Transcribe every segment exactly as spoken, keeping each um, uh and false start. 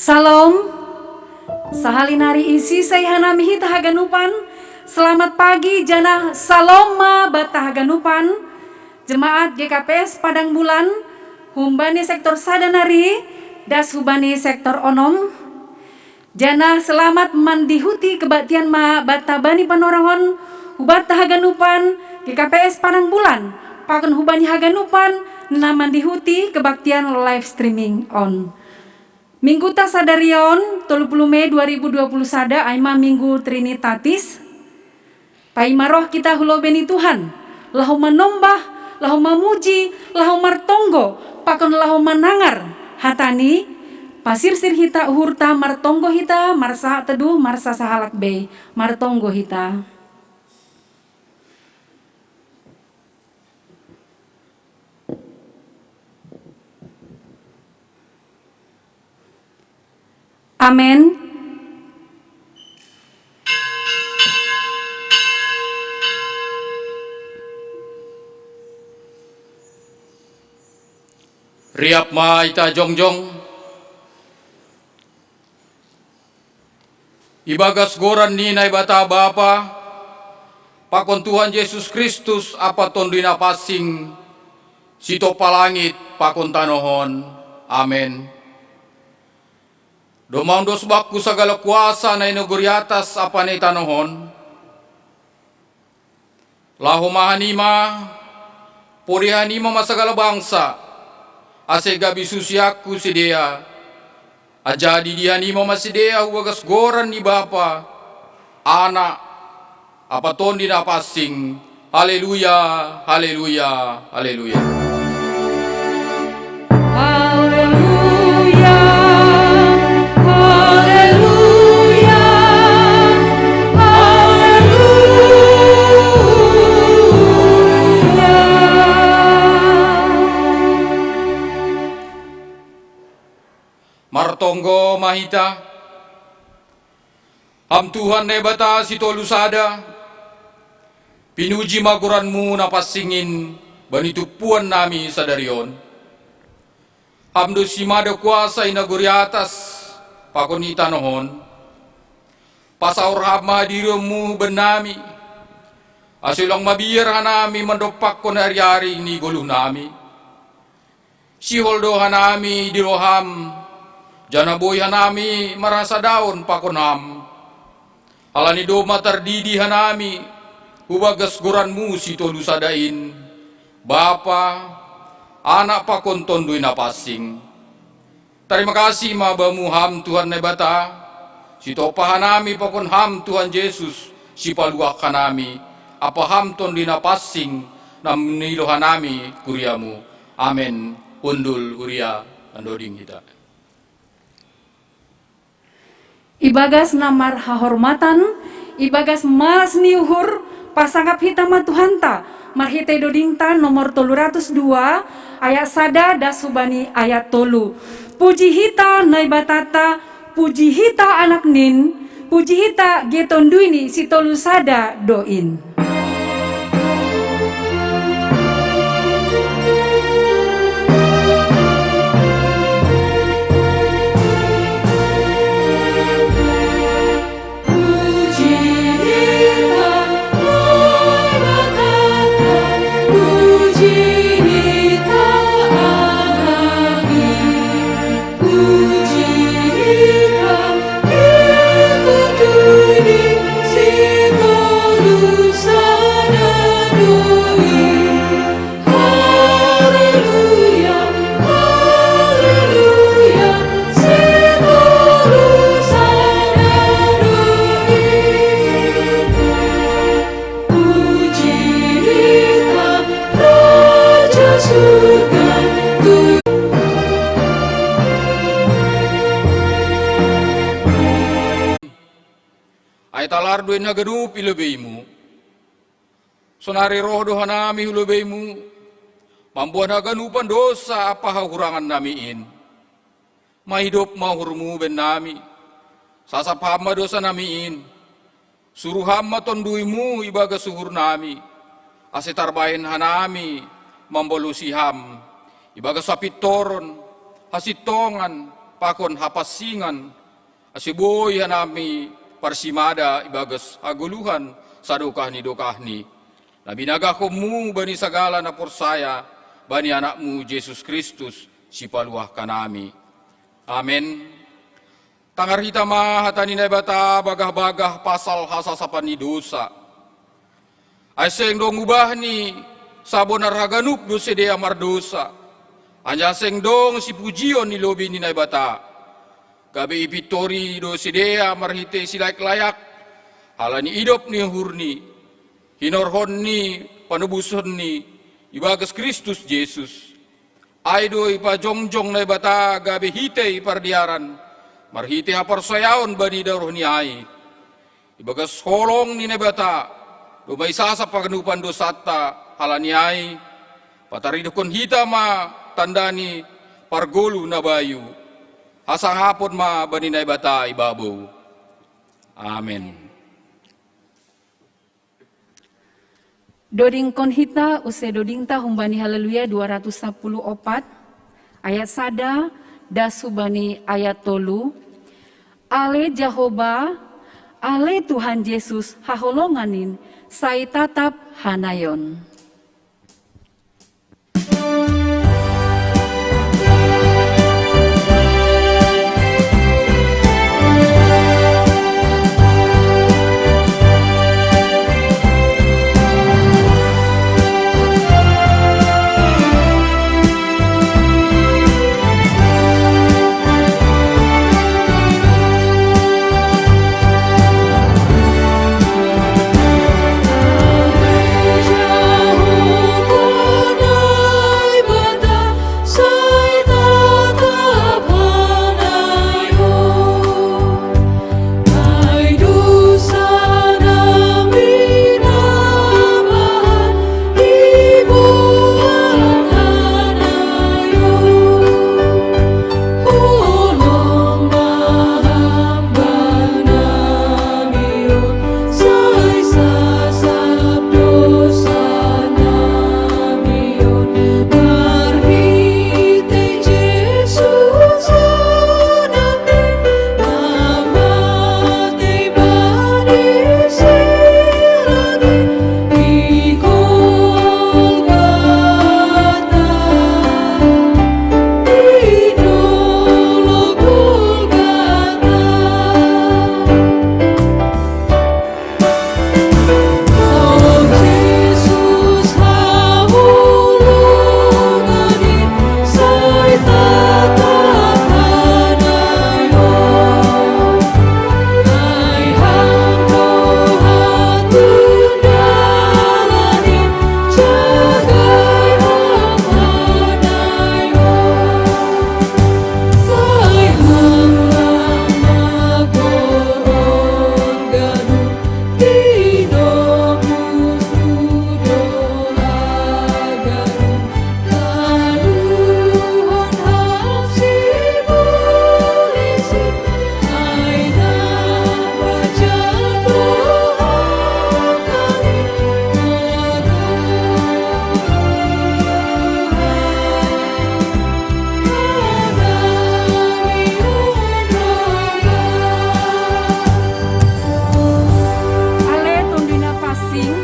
Salom. Sahali nari isi sai hanami hita haganupan. Selamat pagi janah salom ma banta haganupan. Jemaat G K P S Padang Bulan, humbani sektor sada nari, das hubani sektor onom. Janah selamat mandihuti kebaktian ma banta bani panorahon hubanta haganupan G K P S Padang Bulan, pakon hubani haganupan na mandihuti kebaktian live streaming on. Mingguta sadarion, tolu puluh Mei dua ribu dua puluh sada, ai ma Minggu Trinitatis. Paima roh kita hu lobei ni Tuhan, laho manombah, laho mamuji, laho martonggo, pakon laho manangar hata-Ni, pasirsir hita uhurta, martonggo hita, marsahat teduh, marsasahalak bei, martonggo hita. Amen. Riap ma ita jongjong. Ibagas goran ni Naibata Bapa, pakon Tuhan Jesus Kristus ampa Tonduy Napansing, sitompa langit pakon tanoh on. Amen. Domma ondos bakku sagala kuasa na i nagori atas ampa na i tanoh on. Laho ma hanima, podeh hanima ma sagala bangsa, ase gabe susiangku sidea, anjaha didi hanima ma sidea hubagas goran ni Bapa, Anak, ampa Tonduy Napansing. Haleluya, haleluya, haleluya. Haleluya, haleluya, haleluya. Martonggo ma hita. Ham Tuhan Naibata sitolu sada, pinuji ma goran-Mu na pansing in bani tumpuan nami sadari on. Ham do simada kuasa i nagori atas pakon i tanoh on. Pasaor Ham ma hadiroM-Mu bannami, ase ulang mabiar hanami mandompakkon ari-ari ni goluh nami. Sihol do hanami di rohaM, janah boi hanami marhasadaon pakon Ham. Halani domma tardidi hanami hubagas goran-Mu sitolu sada in, Bapa, Anak pakon Tonduy Napansing. Tarima kasih ma Bamu Ham Tuhan Naibata, sitompa hanami pakon Ham Tuhan Jesus, sipaluah hanami, ampa Ham Tonduy Napansing, na manilo hanami kuria-Mu. Amen. Hundul huria, mandoding hita. Ibagas na marhahormatan, ibagas malas ni uhur, pasangap hita ma Tuhanta, marhitei dodingta nomor tolu ratus dua, ayat sada das hubani ayat tolu. Puji hita Naibatata, puji hita Anak-Nin, puji hita ge Tonduy-Ni sitolu sada do in. Ai talar do in haganup i lobeiMu. Sonari roh do hanami hu lobeiMu, mamboan haganupan dosa ampa hahurangan nami in. Maidop ma uhurMu bennami, sasap Ham ma dosa nami in, suru Ham ma TonduyMu ibagas uhur nami, ase tarbahen hanami mambalosi Ham, ibagas hapintoron, hasintongan, pakon hapansingan, ase boi hanami parsimada ibagas hagoluhan sadokah ni dokahni, na binagahonmu bani sagala na porsaya bani Anakmu Jesus Kristus, sipaluah hanami. Amen. Tangar hita ma hata ni Naibata bagah-bagah pasal hasasapan ni dosa. Ai seng dong ubahni, sabonar haganup do sidea mardosa. Anjaha seng dong sipujion ni lobei ni Naibata. Gabe ipintori do sidea marhitei silayak-layak, halani idop ni uhurni, hinorhon ni panobuson ni ibagas Kristus Jesus. Ai do ipajongjong Naibata gabe hitei pardearan, marhitei haporsayaon bani darohni ai. Ibagas holong ni Naibata, domma isasap haganupan dosanta halani ai, pataridohkon hita ma tanda ni pargoluh na bayu. Hasangapon ma bani Naibata i babou. Amen. Dodingkon hita use dodingta humbani Haleluya dua ratus sapuluh opat, ayat sada, das hubani ayat tolu. Ale Jahowa, ale Tuhan Jesus haholongan in, sai tatap hanayon. Ale Tonduy Na Pansing,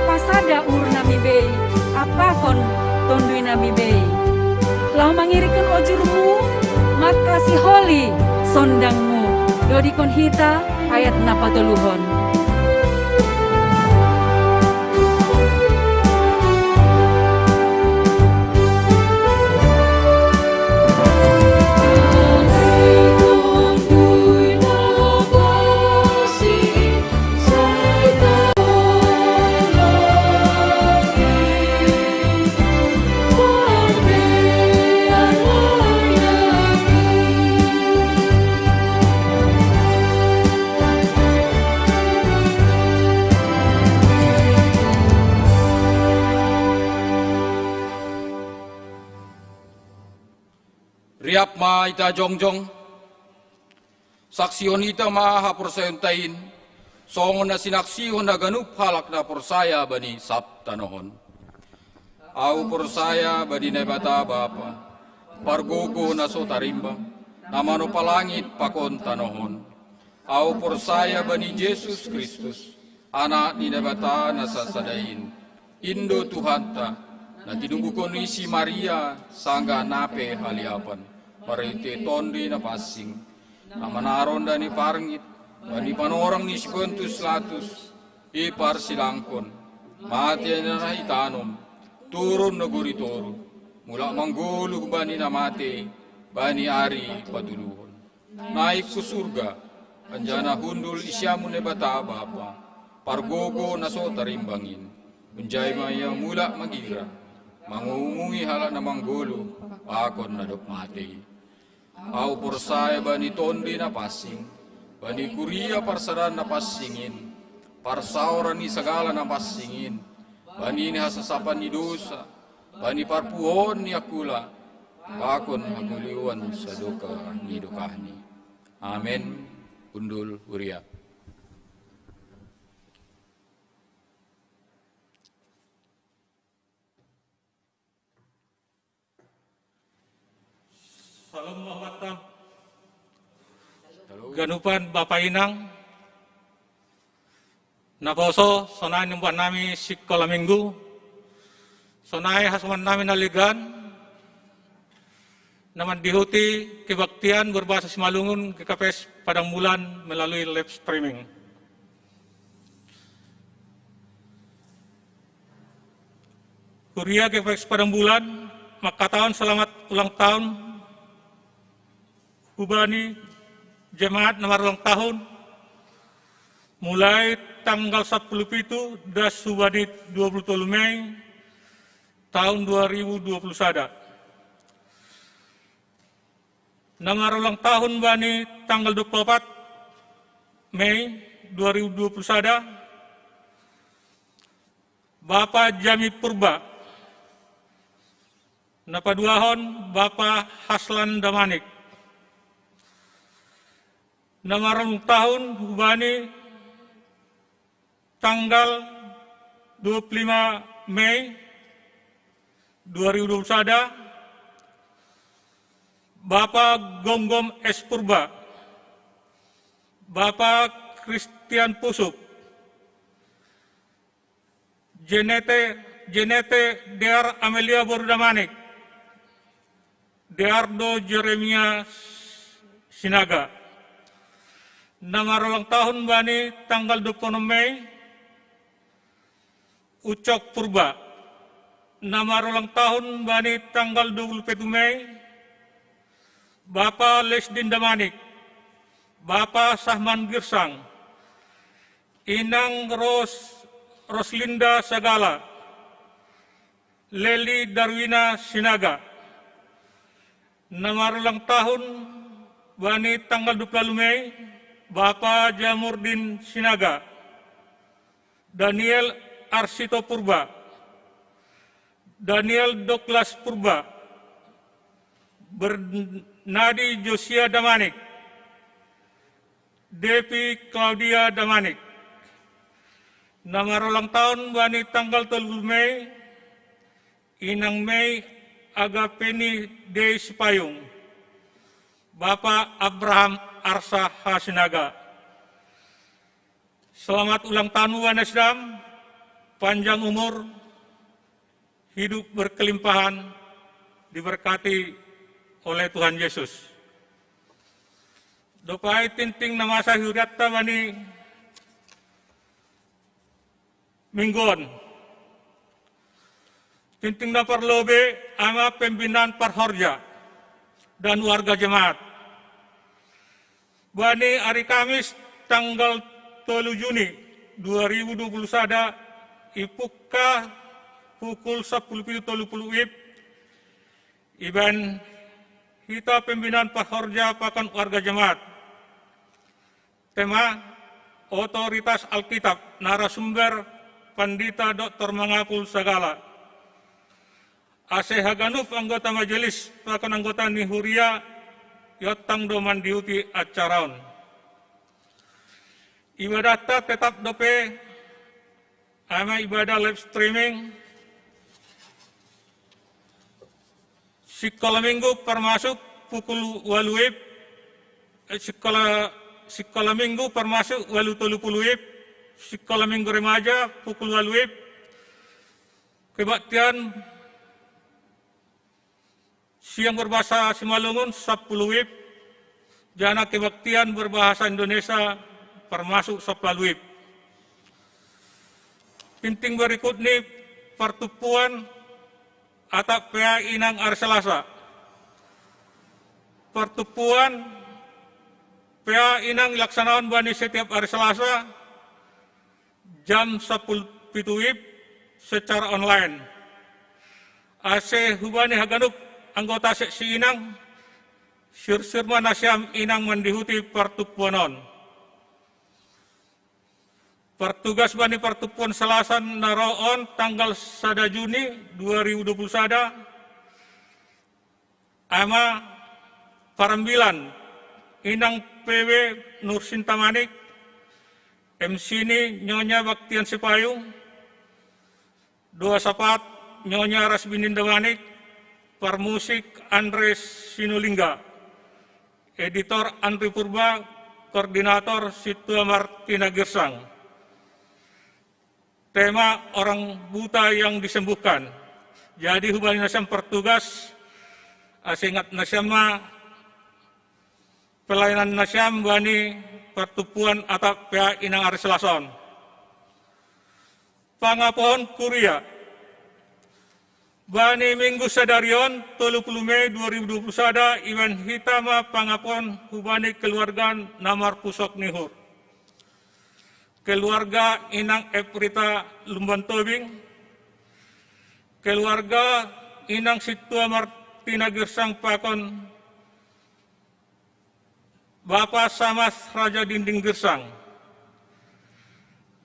pasada uhur nami bei, pakon Tonduy nami bei. Laho mangirikkon ojurmu, mangkasiholi sondangmu. Dodingkon hita ayat na patoluhon. Riap ma hita jongjong, saksihon hita ma haporsayaonta in, songon na sinaksihon haganup halak na porsaya bani sab tanoh on. Ahu porsaya bani Naibata Bapa, pargogoh na so tarimbang, na manopa langit pakon tanoh on. Ahu porsaya bani Jesus Kristus, Anak ni Naibata na sasada in, in do Tuhanta, na tinungkuhon ni si Maria sanggah na pe haliapan, marhitei Tonduy Napansing, na manaron dani parngit bani panorang ni si Pontius Pilatus, iparsilangkon, mate na itanom, turun nagori toruh, mulak manggoluh bani na matei bani ari patoluhon. Naik hu surga, anjaha na hundul di siamun Naibata Bapa, pargogoh na so tarimbang in. Hunjai ma Ia mulak magira, manguhumuhi halak na manggoluh pakon na dob matei. Ahu porsaya bani Tonduy Napansing, bani kuria parsadaan na pansing in, parsaoran ni sagala na pansing in, bani hasasapan ni dousa, bani parpuhoon ni angkula, pakon hagoluhan sadokah ni dokahni. Amen. Hundul huria. Syalom, Bapak. Ganupan Bapa Inang, naposo, sonai nimbahon nami sikola minggu, sonai hasoman nami na legan, na mandihuti kebaktian berbahasa Simalungun G K P S Padang Bulan melalui live streaming. Huria G K P S Padang Bulan mangkatahon selamat ulang tahun hubani jemaat na marulang tahun, mulai tanggal sapuluh pitu das hubani dua puluh tolu Mei tahun dua ribu dua puluh sada. Na marulang tahun bani tanggal dua puluh opat Mei dua ribu dua puluh sada, Bapa Jami Purba, na paduahon Bapa Haslan Damanik. Na marulang tahun hubani tanggal dua puluh lima Mei dua ribu dua puluh sada, Bapa Gonggom S Purba, Bapa Christian Pusup, Jenete, Jenete Dear Amelia Boru Damanik, Deardo Jeremia Sinaga. Na marulang tahun bani tanggal dua puluh enam Mei, Ucok Purba. Na marulang tahun bani tanggal dua puluh pitu Mei, Bapa Lesdin Damanik, Bapa Sahman Girsang, Inang Ros-, Roslinda Sagala, Leli Darwina Sinaga. Na marulang tahun bani tanggal dua puluh Mei, Bapa Jamurdin Sinaga, Daniel Arsito Purba, Daniel Douglas Purba, Bernadi Josia Damanik, Devi Claudia Damanik. Na marulang tahun bani tanggal tolu puluh Mei, Inang Mei Agapeni Dei Sipayung, Bapa Abraham Arsa Hasinaga. Selamat ulang tahun, Wana Sidam, panjang umur, hidup berkelimpahan, diberkati oleh Tuhan Yesus. Dob ai tingting na masa hurianta bani minggu on. Tingting na parlobei, ai ma pembinaan parhorja dan warga jemaat. Bani ari Kamis tanggal tolu Juni dua ribu dua puluh sada, ipungka pukul sapuluh pitu tolu puluh wib, ibaen hita pembinaan parhorja pakon warga jemaat. Tema, Otoritas Alkitab, narasumber Pandita Doktor Mangapul Sagala. Ase haganup anggota majelis pakon anggota ni huria iontang do mandihuti acara on. Ibadahta tetap dope ai ma ibadah live streaming, sikola minggu parmasuk pukul ualu wib eh, sekolah, sekolah minggu termasuk walu tolu puluh wib, sekolah minggu remaja pukul walu wib, kebaktian siang berbahasa Simalungun sepuluh wib, jana kebaktian berbahasa Indonesia termasuk sepuluh wib. Tinting berikut ni pertupuan atau pea inang hari Selasa. Pertupuan pea inang ilaksanaon bani setiap hari Selasa jam sepuluh pitu wib secara online. Ase hubani haganup anggota seksi inang, sirsir ma nasiam inang mandihuti pertupuan on. Pertugas bani pertupuan Selasa na ro on tanggal sada Juni dua ribu dua puluh sada, ama parambilan inang P W Nursin Tamanik, M C ni Nyonya Baktian Sipayung, doa sapat Nyonya Rasbinin Damanik, parmusik Andres Sinulingga, editor Andri Purba, koordinator Situa Martina Girsang. Tema orang buta yang disembuhkan. Jadi hubani nasiam pertugas, asingat nasiam ma pelayanan nasiam bani pertupuan atau pea inang hari Selasa on. Pangapohon kuria. Bani minggu sadari on, tolu puluh Mei dua ribu dua puluh sada, iban hita ma pangapohon hubani keluarga na marpusok ni uhur. Keluarga inang Eprita Lumban Tobing, keluarga inang Situa Martina Girsang pakon Bapa Samas Raja Dinding Girsang.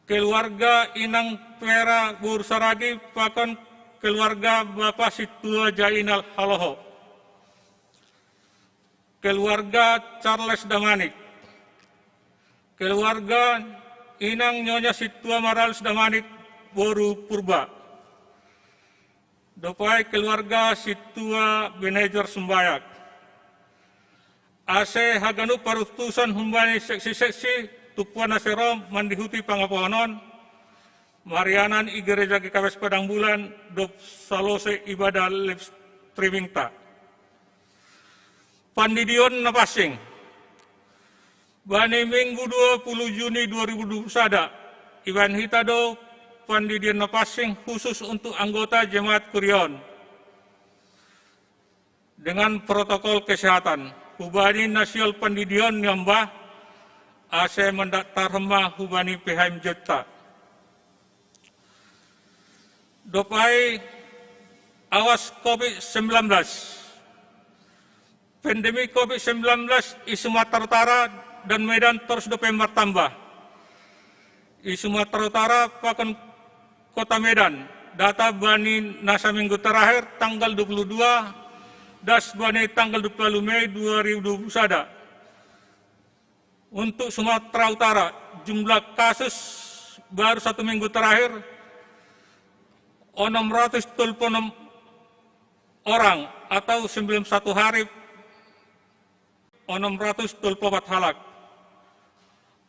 Keluarga inang Pera Boru Saragi pakon keluarga Bapa Situa Jainal Haloho. Keluarga Charles Damanik. Keluarga inang Nyonya Situa Maralus Damanik Boru Purba. Dopai keluarga Situa Benejer Sumbayak. Ase haganup parutusan humbani seksi-seksi tupuan na sero mandihuti pangapohon on, marianan i gereja G K P S Padang Bulan, dob salose ibadah live streaming ta. Pandidion na pansing. Bani minggu dua puluh Juni dua ribu dua puluh sada, iban hita do pandidion na pansing khusus untuk anggota jemaat kuria on. Dengan protokol kesehatan, hubani na sihol pandidion ni amba, ase mandaktar homa hubani P H M J ta. Dopai awas covid sembilan belas. Pandemi covid sembilan belas i Sumatera Utara dan Medan terus dope martamba. I Sumatera Utara pakon Kota Medan, data bani na saminggu terakhir tanggal dua puluh dua, das bani tanggal dua puluh Mei dua ribu dua puluh sada. Untuk Sumatera Utara, jumlah kasus baru satu minggu terakhir enam ratus dua puluh enam orang atau sembilan puluh satu hari enam ratus dua puluh empat halak.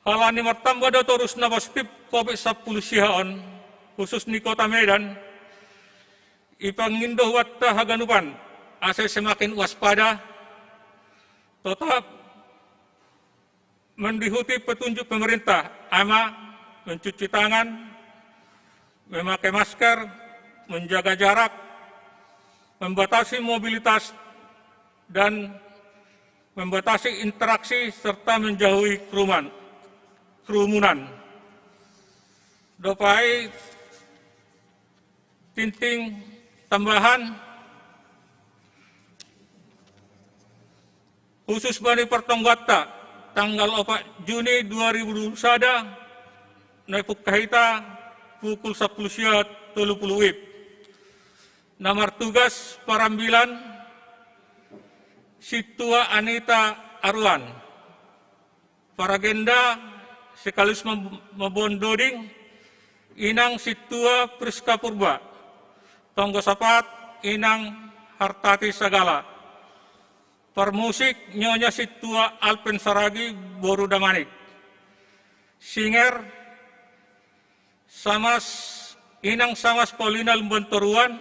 Halani martamba do torus na positif covid sepuluh siha on, khusus ni Kota Medan, ipangindo huatta haganupan ase semakin waspada, tetap mengikuti petunjuk pemerintah, ama mencuci tangan, memakai masker, menjaga jarak, membatasi mobilitas, dan membatasi interaksi serta menjauhi keruman, kerumunan. Dopai tinting tambahan khusus bani pertonggotta tanggal opat Juni dua ribu dua puluh sada, naipuk kahita pukul sepuluh siat tolu puluh wib. Na martugas parambilan Situa Anita Aruan. Paragenda sekaligus mem- memboan doding inang Situa Priska Purba. Tonggo sapat inang Hartati Sagala. Parmusik, Nyonya Sintua Alpen Saragi, boru Damanik. Singer, Samas, Inang Samas Paulina Lumbantoruan,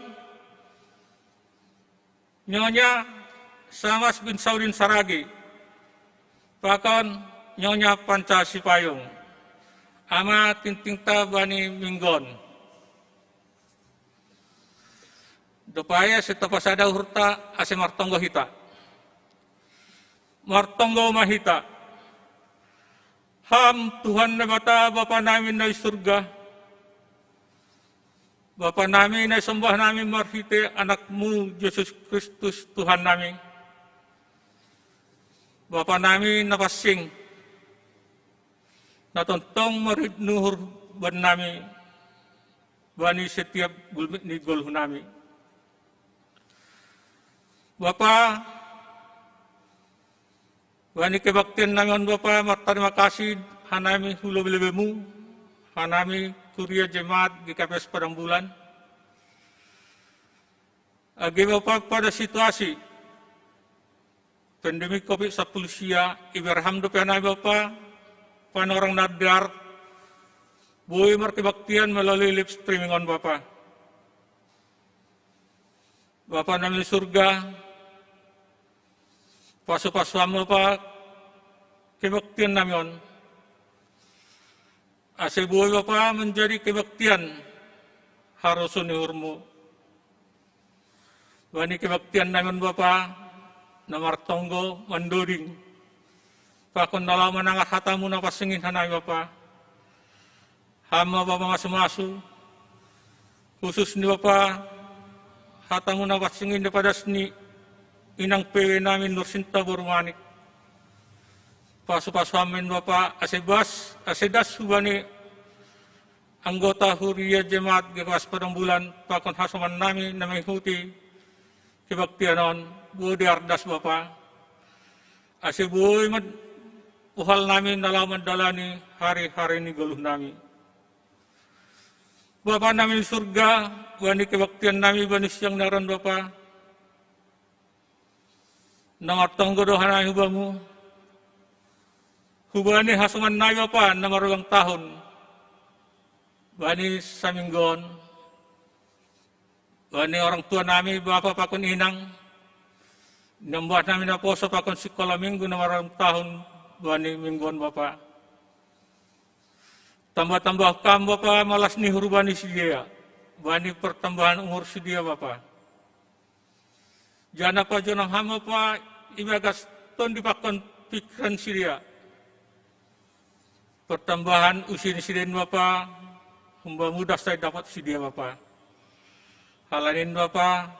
Nyonya Samas bin Saudin Saragi, pakon Nyonya Panca Sipayung. Ama, tingtingta bani minggon. Dopae ase tapasada uhurta ase martonggo hita. Martonggo ma hita. Ham Tuhan Naibata, Bapa nami na i surga, Bapa nami na isombah nami marhite Anakmu Jesus Kristus Tuhan nami, Bapa nami na pansing, na tongtong marit ni uhur bannami bani setiap gulmit ni goluh nami. Bapa, bani kebaktian nami on Bapa, martarima kasih hanami hu lobei-lobeimMu, hanami Kuria Jemaat G K P S Padang Bulan. Age Bapa, pada situasi pandemi covid sapuluh sia, ibereham dope hanami Bapa panorang na dear, boi markebaktian melalui live streaming on Bapa. Bapa nami surga, pasu-pasu Ham Bapa kebaktian nami on, ase boi Bapa menjadi kebaktian harosuh ni uhurMu. Bani kebaktian nami on Bapa, na martonggo mandoding pakon na laho manangar hataMu na pansing in hanami Bapa. Ham ma Bapa masu-masu, khusus ni Bapa, hataMu na pansing in dob padas ni inang P W nami Nursinta boru Manik. Pasu-pasu Ham ma in Bapa, ase bas, ase das hubani anggota huria jemaat G K P S Padang Bulan pakon hasoman nami na mangihuti kebaktian on, boi dear das Bapa, ase boi ma uhal nami na laho mandalani hari-hari ni goluh nami. Bapa nami surga, bani kebaktian nami bani siang ni ari on Bapa, na martonggo do hanami hu Bamu, hubani hasoman nami Bapa na marulang tahun, bani saminggu on, bani orang tua nami, Bapa pakon Inang, niombah nami naposo pakon sikola minggu na marulang tahun bani minggu on Bapa. Tambah-tambah Kam Bapa malas ni uhur bani sidea, bani pertambahan umur sidea Bapa. Janah pajonong Ham Bapa ibagas tondi pakon pikiran sidea. Pertambahan usia ni sidea in Bapa, hum Bamu das sai dapot sidea Bapa. Halani in Bapa,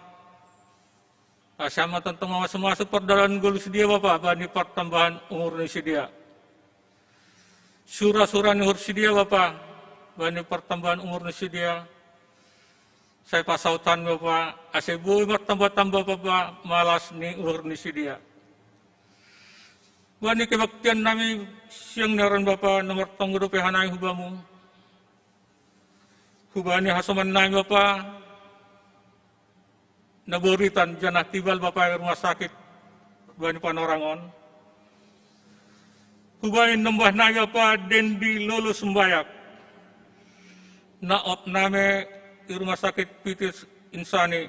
asa ma tongtong mamasu-masu pardalanan goluh sidea Bapa, bani pertambahan umur ni sidea. Sura-sura ni uhur sidea Bapa, bani pertambahan umur ni sidea. Sai pasaut Ham Bapa, ase boi martamba-tamba Bapa malas ni uhur ni sidea. Bani kebaktian nami siang ni ari on Bapa, na martonggo dope hanami hu Bamu, hubani hasoman nami Bapa, na boritan janah tibal Bapa i rumah sakit bani panorang on. Hubani niombah nami Bapa Dendi Lolo Sumbayak, na op name i rumah sakit Pitis insani,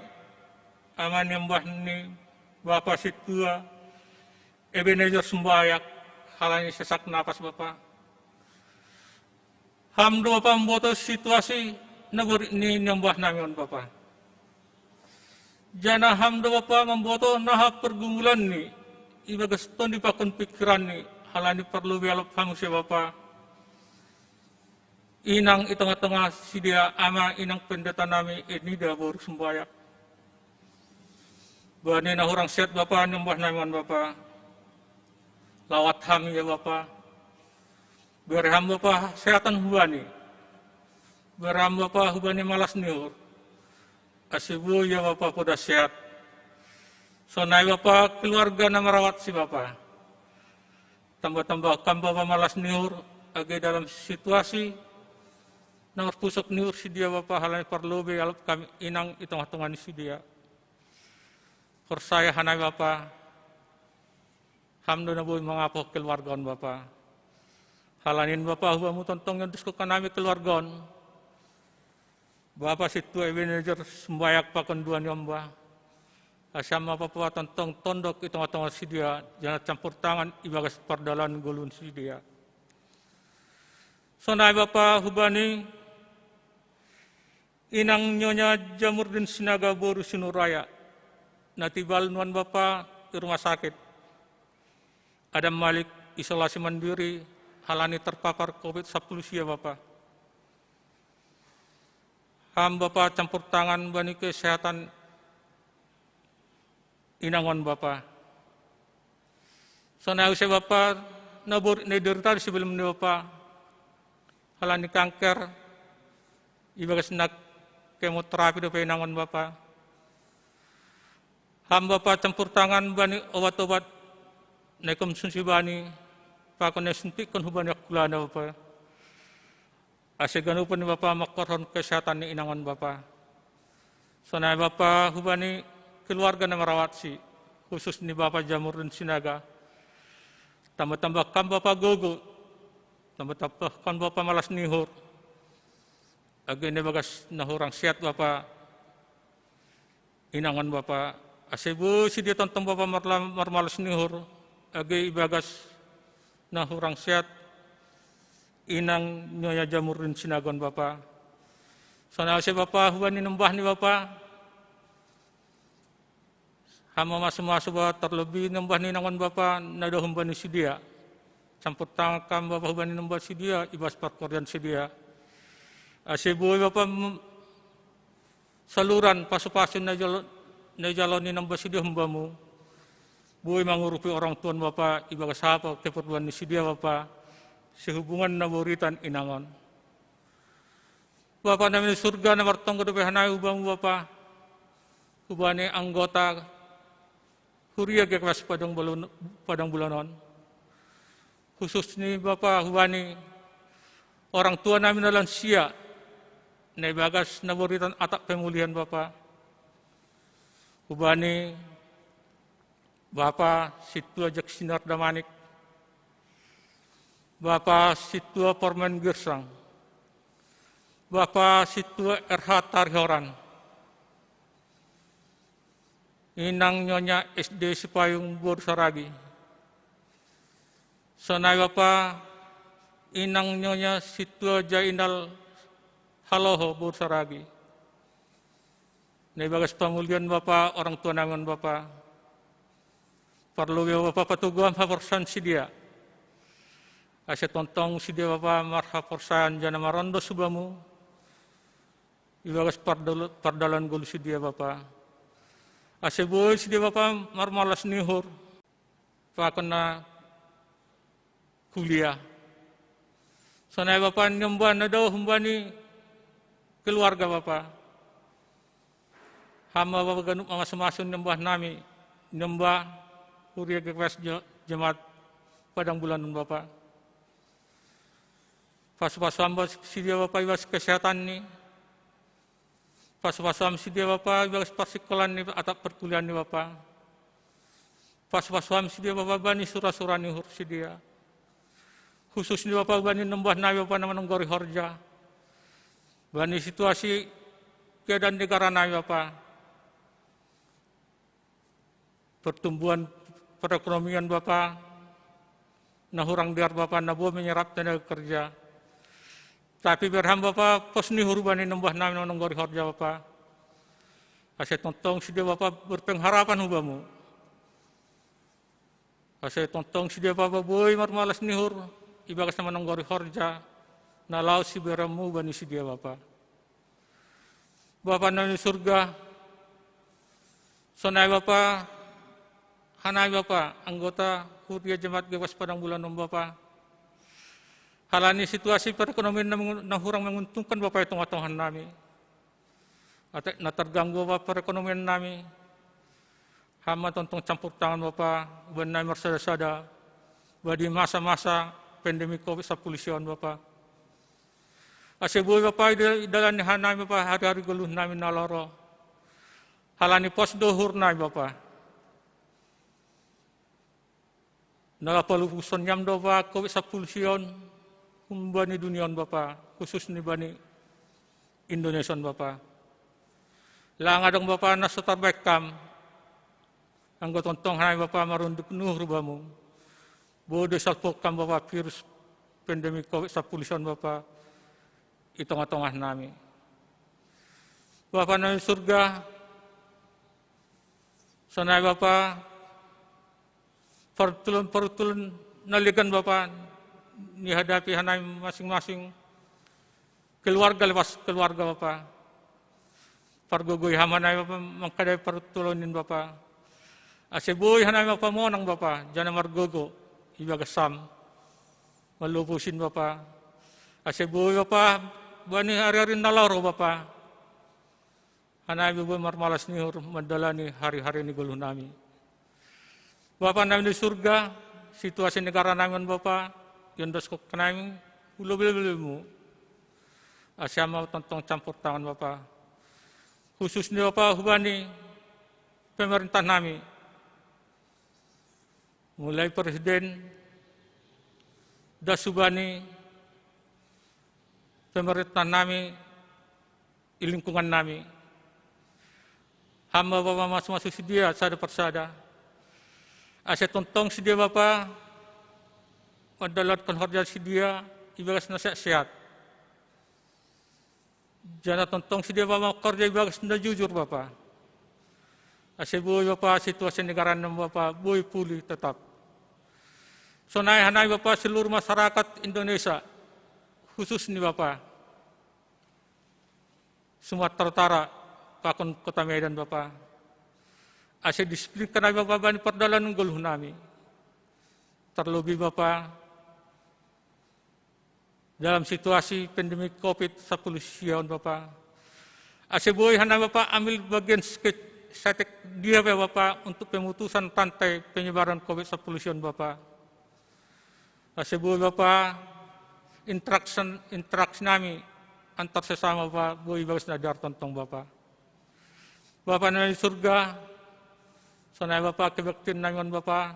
ama niombah ni Bapa Sintua Ebenezer Sumbayak, halani sesak napas Bapa. Ham do Bapa mamboto situasi na borit ni niombah nami on Bapa. Janah Ham do Bapa mamboto naha pergumulanni ibagas tondi pakon pikiranni, halani parlobei alop Ham muse Bapa. Inang i tongah-tongah sidea, ama inang pendeta nami Enida boru Sumbayak. Bani na hurang sehat Bapa niombah nami on Bapa. Lawat Ham ia Bapa. Bere Ham Bapa sehatan hubani. Bere Ham Bapa hubani malas ni uhur, ase boi ia Bapa poda sehat. Sonai Bapa keluarga na marawatsi Bapa. Tambah-tambah Kam Bapa malas ni uhur, age dalam situasi na marpusok ni uhur sidea Bapa, halani parlobei alop Kam inang i tongah-tongah ni sidea. Porsaya hanami Bapa, Ham do na boi mangapoh keluarga on Bapa. Halani in Bapa, hubamu tontong ianduskon hanami keluarga on. Bapa sintua Ebenezer Sumbayak pakon duo ni omba. Asa ma Bapa tontong tondok i tonga-tonga sidia, janah campur tangan ibagas pardalan goluh ni sidia. Sonai Bapa hubani inang Nyonya Jamurdin Sinaga boru Sinuraya, na tibal nuan Bapa i rumah sakit. Adam Malik isolasi mandiri halani terpapar covid sapuluh sia Bapa. Ham Bapa campur tangan bani kesehatan inang on Bapa. Sonai use Bapa na bor-, na iderita di sebelum ni Bapa. Halani kanker, ibagas na kemoterapi dope inang on Bapa. Ham Bapa campur tangan bani obat-obat na ikonsumsi bani, pakon na isuntikkon hubani angkulana Bapa. Ase ganup ni Bapa mangkorhon kesehatan ni inang on Bapa. Sonai Bapa hubani keluarga na marawatsi, khusus ni Bapa Jamurdin Sinaga. Tambah-tambahkon Bapa gogo, tambah-tambahkon Bapa malas ni uhur. Age na ibagas na hurang sehat Bapa inang on Bapa, ase boi sidia tontong Bapa marla-, marmalas ni uhur, age ibagas na hurang sehat inang Nyonya Jamurdin Sinaga on Bapa. Sonai use Bapa hubani nembah ni Bapa, ham mamasu-masu Bapa terlebih nembah ni inang on Bapa, na dao humbani sidia. Campur tangan Bapa hubani nembah sidia, ibagas parkordian sidia. Ase boi Bapa m-, saluran pasu-pasu na ijalo-, na ijalo ni nembah sidia humbamu. Boi mangurupi orang tua on Bapa, ibagas hape keperluan ni sidia Bapa, sehubungan na boritan inang on. Bapa nami ni surga na martonggo dope hanami hubamu Bapa, hubani anggota Huria G K P S Padang Bulon-, Padang Bulan on. Khusus ni Bapa hubani orang tua nami na lansia, na ibagas na boritan atap pemulihan Bapa. Hubani Bapa sintua Jack Sinar Damanik, Bapa sintua Permen Girsang, Bapa sintua R H Tarihoran, inang Nyonya S D Sipayung boru Saragi. Sonai Bapa, inang Nyonya sintua Jainal Haloho boru Saragi. Na ibagas pamulihan Bapa, orang tua nami on Bapa. Parlobei Bapa patoguhon haporsayaon sidia. Ase tontong sidia Bapa marhaporsayaon janah marondos hubamu. Ibagas pardal-, pardalan goluh sidia Bapa. Ase boi sidia Bapa marmalas ni uhur. Pakon na kuliah. Sonai Bapa nembah na dao humbani keluarga Bapa. Ham Bapa ganup mamasu-masu nembah nami, nembah Huria G K P S Je-, Jemaat Padang Bulan on Bapa. Pasu-pasu Bapa sidia Bapa ibagas kesehatan ni. Pasu-pasu Bapa sidia Bapa ibagas parsikolaan ni atap perkuliahan ni Bapa. Pasu-pasu Bapa sidia Bapa bani sura-sura ni uhur sidia. Khusus ni Bapa bani nembah nami Bapa na manonggori horja. Bani situasi keadaan negara nami Bapa. Pertumbuhan perekonomian Bapa, na hurang dear Bapa, na boi menyerap tenaga kerja. Tapi berham Bapa, pos ni uhur bani nembah nami na manonggori horja Bapa. Ase tontong sidia Bapa berpengharapan hubamu. Ase tontong sidia Bapa boi marmalas ni uhur, ibagas na manonggori horja, na laho sibereonmu bani sidia Bapa. Bapa nami surga, sonai Bapa, hanami Bapa, anggota Huria Jemaat G K P S Padang Bulan on Bapa. Halani situasi perekonomian na mengu-, na hurang menguntungkan Bapa i tonga-tonga nami. Atap na terganggu Bapa perekonomian nami. Ham ma tontong campur tangan Bapa, bani nami marsada-sada, bani masa-masa pandemi covid sapuluh sia on Bapa. Ase boi Bapa idalani hanami Bapa hari-hari goluh nami na lolo. Halani pos do uhur nami Bapa. Na lapalupuson yam do Bapa covid sapuluh sion humbani dunia on Bapa, khusus ni bani Indonesia on Bapa. Lang adong Bapa na so tarbaen kam, anggo tongtong hanami Bapa marunduk nuhur Bamu. Boi do salpu kam Bapa virus pandemi covid sapuluh ison Bapa i tongah-tongah nami. Bapa nami surga, sonai Bapa, parutulon-parutulon na legan Bapa, ni hadapi hanami masing-masing, keluarga lepas keluarga Bapa. Pargogoi ham hanami Bapa mangkadai parutulon in Bapa. Ase boi hanami Bapa monang Bapa, jana margogo ibagas ham. Malopus in Bapa. Ase boi Bapa, bani hari-hari na laho ro Bapa, hanami boi marmalas ni uhur mandalani hari-hari ni goluh nami. Bapa nami di surga, situasi negara nami on Bapa, iondoskon hanami hu lobei-lobeimu. Ase Ham ma tongtong campur tangan Bapa. Khusus ni Bapa hubani pemerintah nami, mulai presiden, das hubani pemerintah nami, i lingkungan nami. Ham ma Bapa mamasu-masu sidea sada parsada. Ase tongtong sidea Bapa mandalanhon horja sidea ibagas na sehat-sehat. Jana tongtong sidea Bapa mangkorja ibagas na jujur Bapa. Ase boi Bapa situasi negara nami Bapa boi pulih tetap. Sonai hanami Bapa seluruh masyarakat Indonesia, khusus ni Bapa Sumatera Utara, pakon Kota Medan Bapa. Ase disiplinkan hanami Bapa bani pardalanan goluh nami. Tarlobei Bapa dalam situasi pandemi covid sapuluh sia on Bapa. Ase boi hanami Bapa ambil bagian saketek dia pe Bapa untuk pemutusan rantai penyebaran covid sapuluh sia on Bapa. Ase boi Bapa interaksi, interaksi nami antar sesama Bapa boi ibagas na dear tongtong Bapa. Bapa nami di surga, sonai Bapa kebaktian nami on Bapa,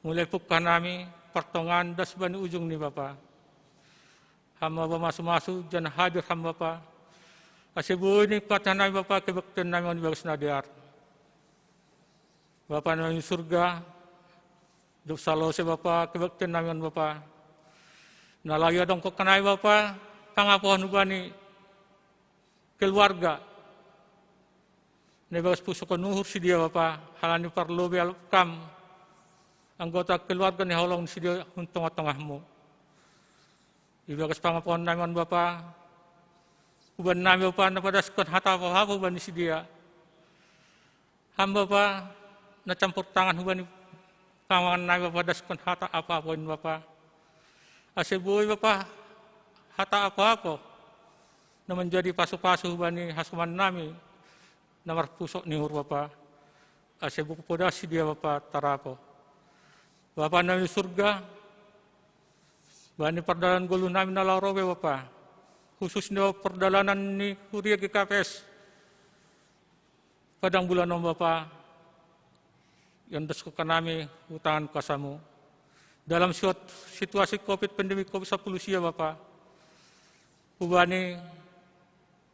mulai pungkahan nami, partongaan das bani ujung ni Bapa. Ham ma Bapa masu-masu, jana hadir Ham Bapa. Ase boi ni patahan nami Bapa kebaktian nami on ibagas na dear. Bapa nami di surga, dob salose Bapa kebaktian nami on Bapa. Na laho iadongkon hanami Bapa pangapohon hubani keluarga na ibagas pusok on uhur sidea Bapa, halani parlobei alap kam anggota keluarga na hinaholongan sidea hun tongah-tongahmu. Ibagas pangapohon nami on Bapa, huban nami Bapa na padaskon hata apohapo hubani sidea. Ham Bapa na campur tangan hubani pangapohon nami Bapa padaskon hata apohapo in Bapa. Ase boi Bapa hata apohapo na manjadi pasu-pasu hubani hasoman nami na marpusok ni uhur Bapa. Ase boi podas sidea Bapa tarapo. Bapa nami di surga, bani pardalanan goluh nami na laho ro be Bapa. Khusus ni pardalanan ni huria G K P S Padang Bulan on Bapa, iondoskon hanami hu tangan kuasamu. Dalam siot-, situasi covid pandemi covid sapuluh sia Bapa. Hubani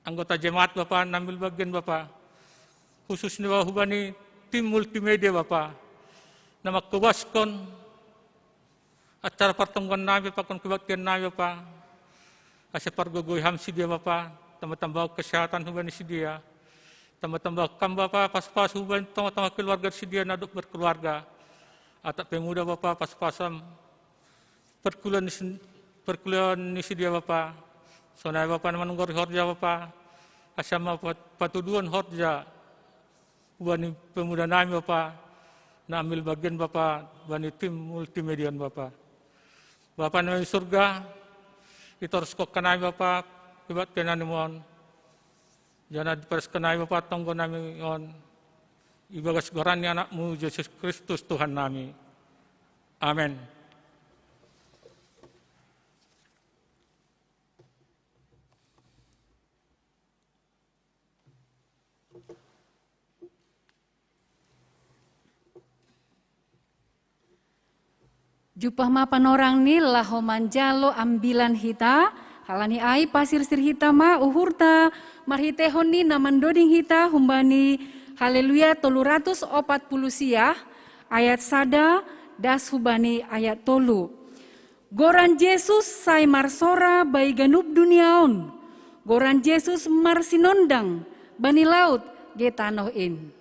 anggota jemaat Bapa na ambil bagian Bapa. Khusus ni Bapa hubani tim multimedia Bapa. Na mangkobaskon acara partonggoan nami pakon kebaktian nami Bapa. Ase pargogoi Ham sidea Bapa, tamba-tamba kesehatan hubani sidea. Tamba-tamba Ham Bapa pasu-pasu hubani tongah-tongah keluarga sidea na dob berkeluarga. Atap pemuda Bapa pasu-pasu Ham parkuliaon ni sin-, parkuliaon ni sidea Bapa. Sonai Bapa na manunggori horja Bapa. Ase Ham ma pat-, patuduhon horja hubani pemuda nami Bapa, na ambil bagian Bapa bani tim multimedia on Bapa. Bapa nami di surga, itoruskon hanami Bapa kebaktian nami on. Jana dipadas hanami Bapa tonggo nami on ibagas goran ni Anakmu Jesus Kristus Tuhan nami. Amen. Jumpang ma panorang ni laho manjalo ambilan hita, halani ai pasirsir hita ma uhurta, marhiteihon ni na mandoding hita humbani Haleluya tolu ratus opat puluh sia, ayat sada, das humbani ayat tolu. Goran Jesus sai marsora bai ganup dunia on. Goran Jesus marsinondang bani laut ge tanoh in.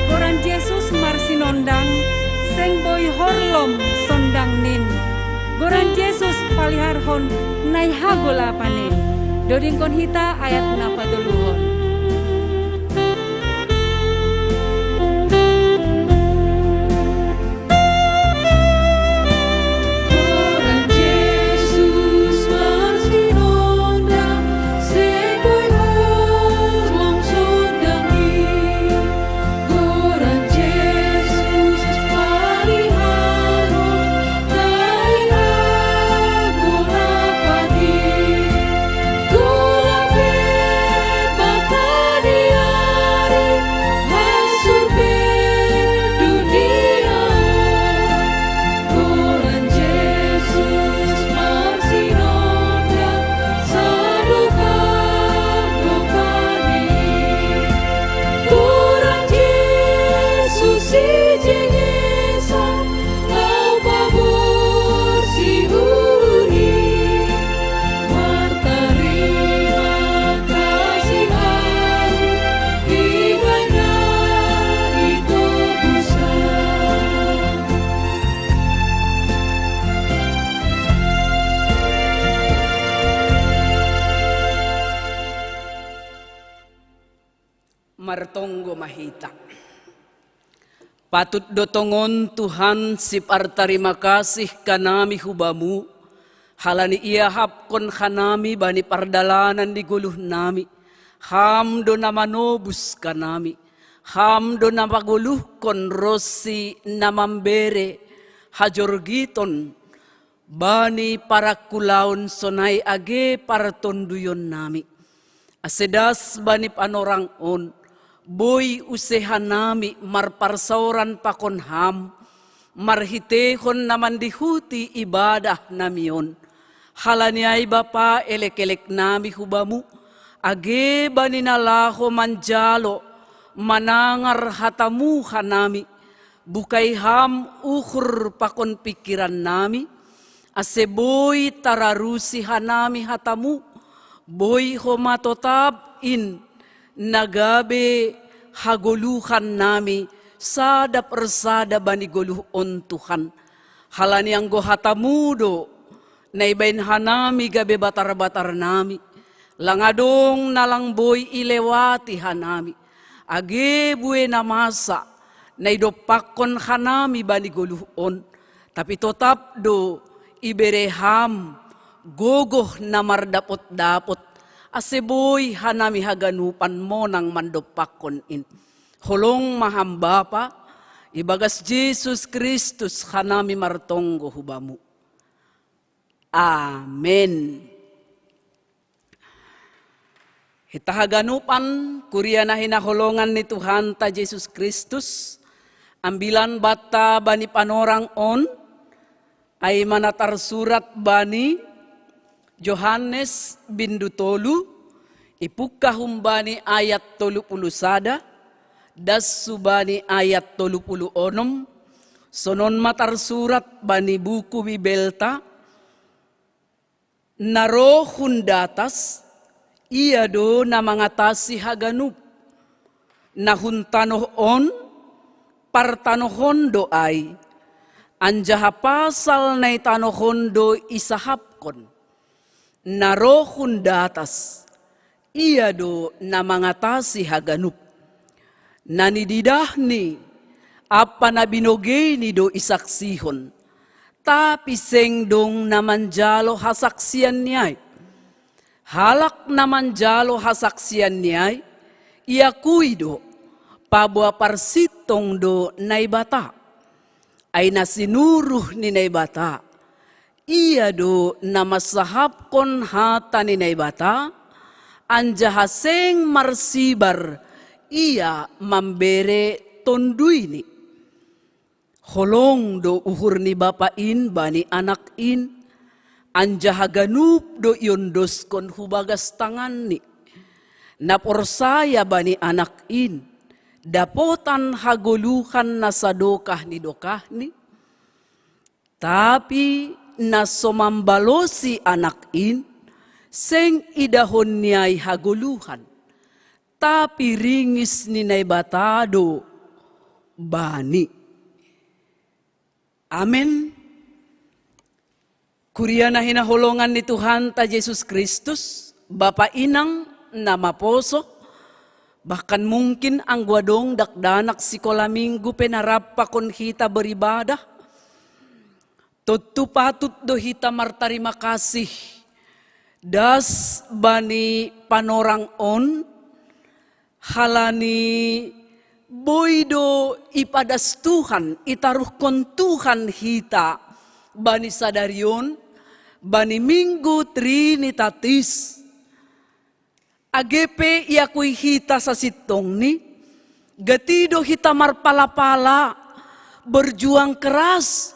Goran Jesus marsinondang, seng boi horlom sondang nin. Goran Jesus paliharhon nai hagolapan in. Dodingkon hita ayat na patoluhon. Martonggo ma hita. Patut do tongon Tuhan sipartarima kasih hanami hu Bamu, halani iahapkon hanami bani pardalanan ni goluhnami. Ham do na manobus hanami, Ham do na pagoluhkon ronsi na mambere hajorgiton bani parangkulaon sonai age partonduionnami. Ase das bani panorang on, boi use hanami marparsaoran pakon Ham, marhiteihon na mandihuti ibadahnami on. Halani ai Bapa, elekeleknami hu Bamu, Age bani na laho manjalo manangar hatamu hanami, bukai ham uhur pakon pikiran nami, ase boi tararusi hanami hatamu, boi homa totap in na gabe hagoluhan nami sada persada bani goluh on Tuhan. Halani anggo hatamu do na ibaen hanami gabe batar-batar nami, lang adong na lang boi ilewati hanami, age bue na masa na idompakkon hanami bani goluh on, tapi totap do ibere ham gogoh na mardapot-dapot, ase boi hanami haganupan monang mandompakkon in. Holong ma ham Bapa, ibagas Jesus Kristus hanami martonggo hu Bamu. Amen. Hita haganupan, kuria na hinaholongan ni Tuhanta Jesus Kristus, ambilan banta bani panorang on, ai ma na tarsurat bani Johannes bindu tolu, ipungka humbani ayat tolu pulu sada, das subani ayat tolu pulu onom, sonon ma tarsurat bani buku Bibelta, na roh hun datas, ia do na mangatasi haganup. Na hun tanoh on, partanohon do ai, anjaha pasal na i tanoh on do isahapkon. Na roh hun datas, ia do na mangatasi haganup. Na nididahni ampa na binogeini do isaksihon, tapi seng dong na manjalo hasaksianni ai. Halak na manjalo hasaksianni ai, iakui do, paboa parsintong do Naibata. Ai na sinuruh ni Naibata, ia do na mansahapkon hata ni Naibata, anjaha seng marsibar ia mambere tonduini. Holong do uhur ni Bapa in bani Anak in, anjaha ganup do iondoskon hu bagas tanganni. Na porsaya bani Anak in, dapotan hagoluhan na sadokah ni dokahni, tapi na so mambalosi Anak in, seng idahonni ai hagoluhan, tapi ringis ni Naibata do bani. Amen. Kuria na hinaholongan ni Tuhanta Jesus Kristus, Bapa inang na maposo, bahkan mungkin anggo adong dakdanak sikola minggu pe na rap pakon hita beribadah, tontu patut do hita martarima kasih das bani panorang on, halani boi do ipadas Tuhan, itaruhkon Tuhan hita bani sadari on, bani Minggu Trinitatis. Age pe iakui hita sasintongni, gati do hita marpala-pala, berjuang keras,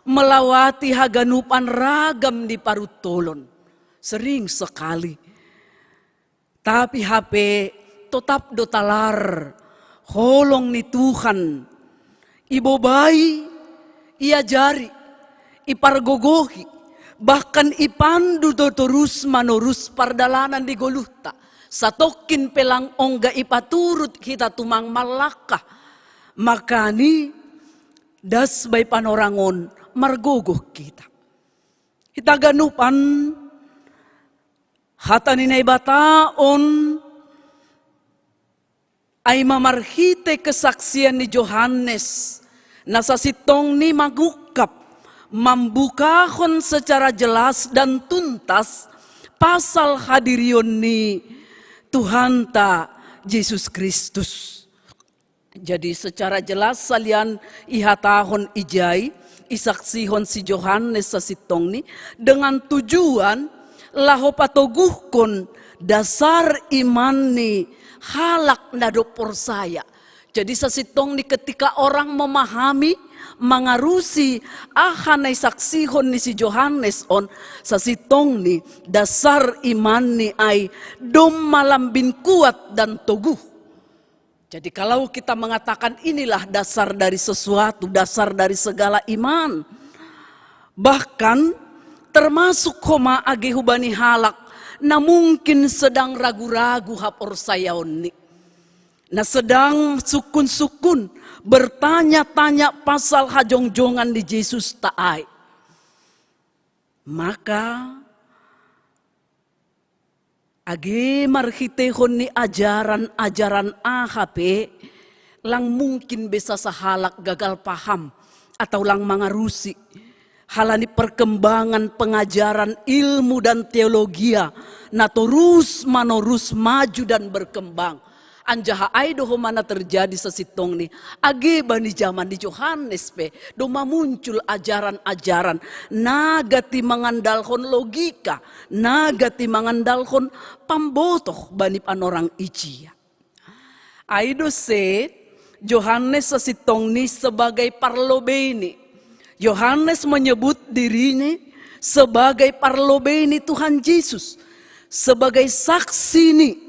melawati haganupan ragam ni paruntolon. Sering sekali. Tapi hape totap do talar holong ni Tuhan ibobai, iajari, ipargogohi, bahkan ipandu do torus manorus pardalanan ni goluhta. Satongkin pe lang ongga ipaturut hita tumang mallangkah. Makani das bai panorang on margogoh hita. Hita ganupan, hata ni Naibata on ai ma marhite kesaksian ni Johannes, na sasintongni mangungkap, mambukahon secara jelas dan tuntas pasal hadirion ni Tuhanta Jesus Kristus. Jadi secara jelas salian ihatahon ijai, isaksihon si Johannes sasintongni, dengan tujuan laho patoguhkon dasar iman ni halak na dob porsaya. Jadi sasintongni ketika orang memahami mangarusi aha na isaksihon ni si Johannes on, sasintongni dasar imanni ai domma lambin kuat dan toguh. Jadi kalau kita mengatakan inilah dasar dari sesuatu, dasar dari segala iman. Bahkan termasuk homa age hubani halak na mungkin sedang ragu-ragu haporsayaonni. Na sedang sukun-sukun bertanya-tanya pasal hajongjongan ni Jesus ta ai. Maka age marhiteihon ni ajaran-ajaran aha pe, lang mungkin be sasahalak gagal paham atau lang mangarusi. Halani perkembangan pengajaran ilmu dan teologia na torus manorus maju dan berkembang. Anjaha ai do homa na terjadi sasintongni, age bani jaman ni Johannes pe domma muncul ajaran-ajaran na gati mangandalhon logika, na gati mangandalhon pambotoh bani panorang ijia. Ai do se Johannes sasintongni sebagai parlobeini. Johannes menyebut dirini sebagai parlobeini Tuhan Jesus, sebagai saksini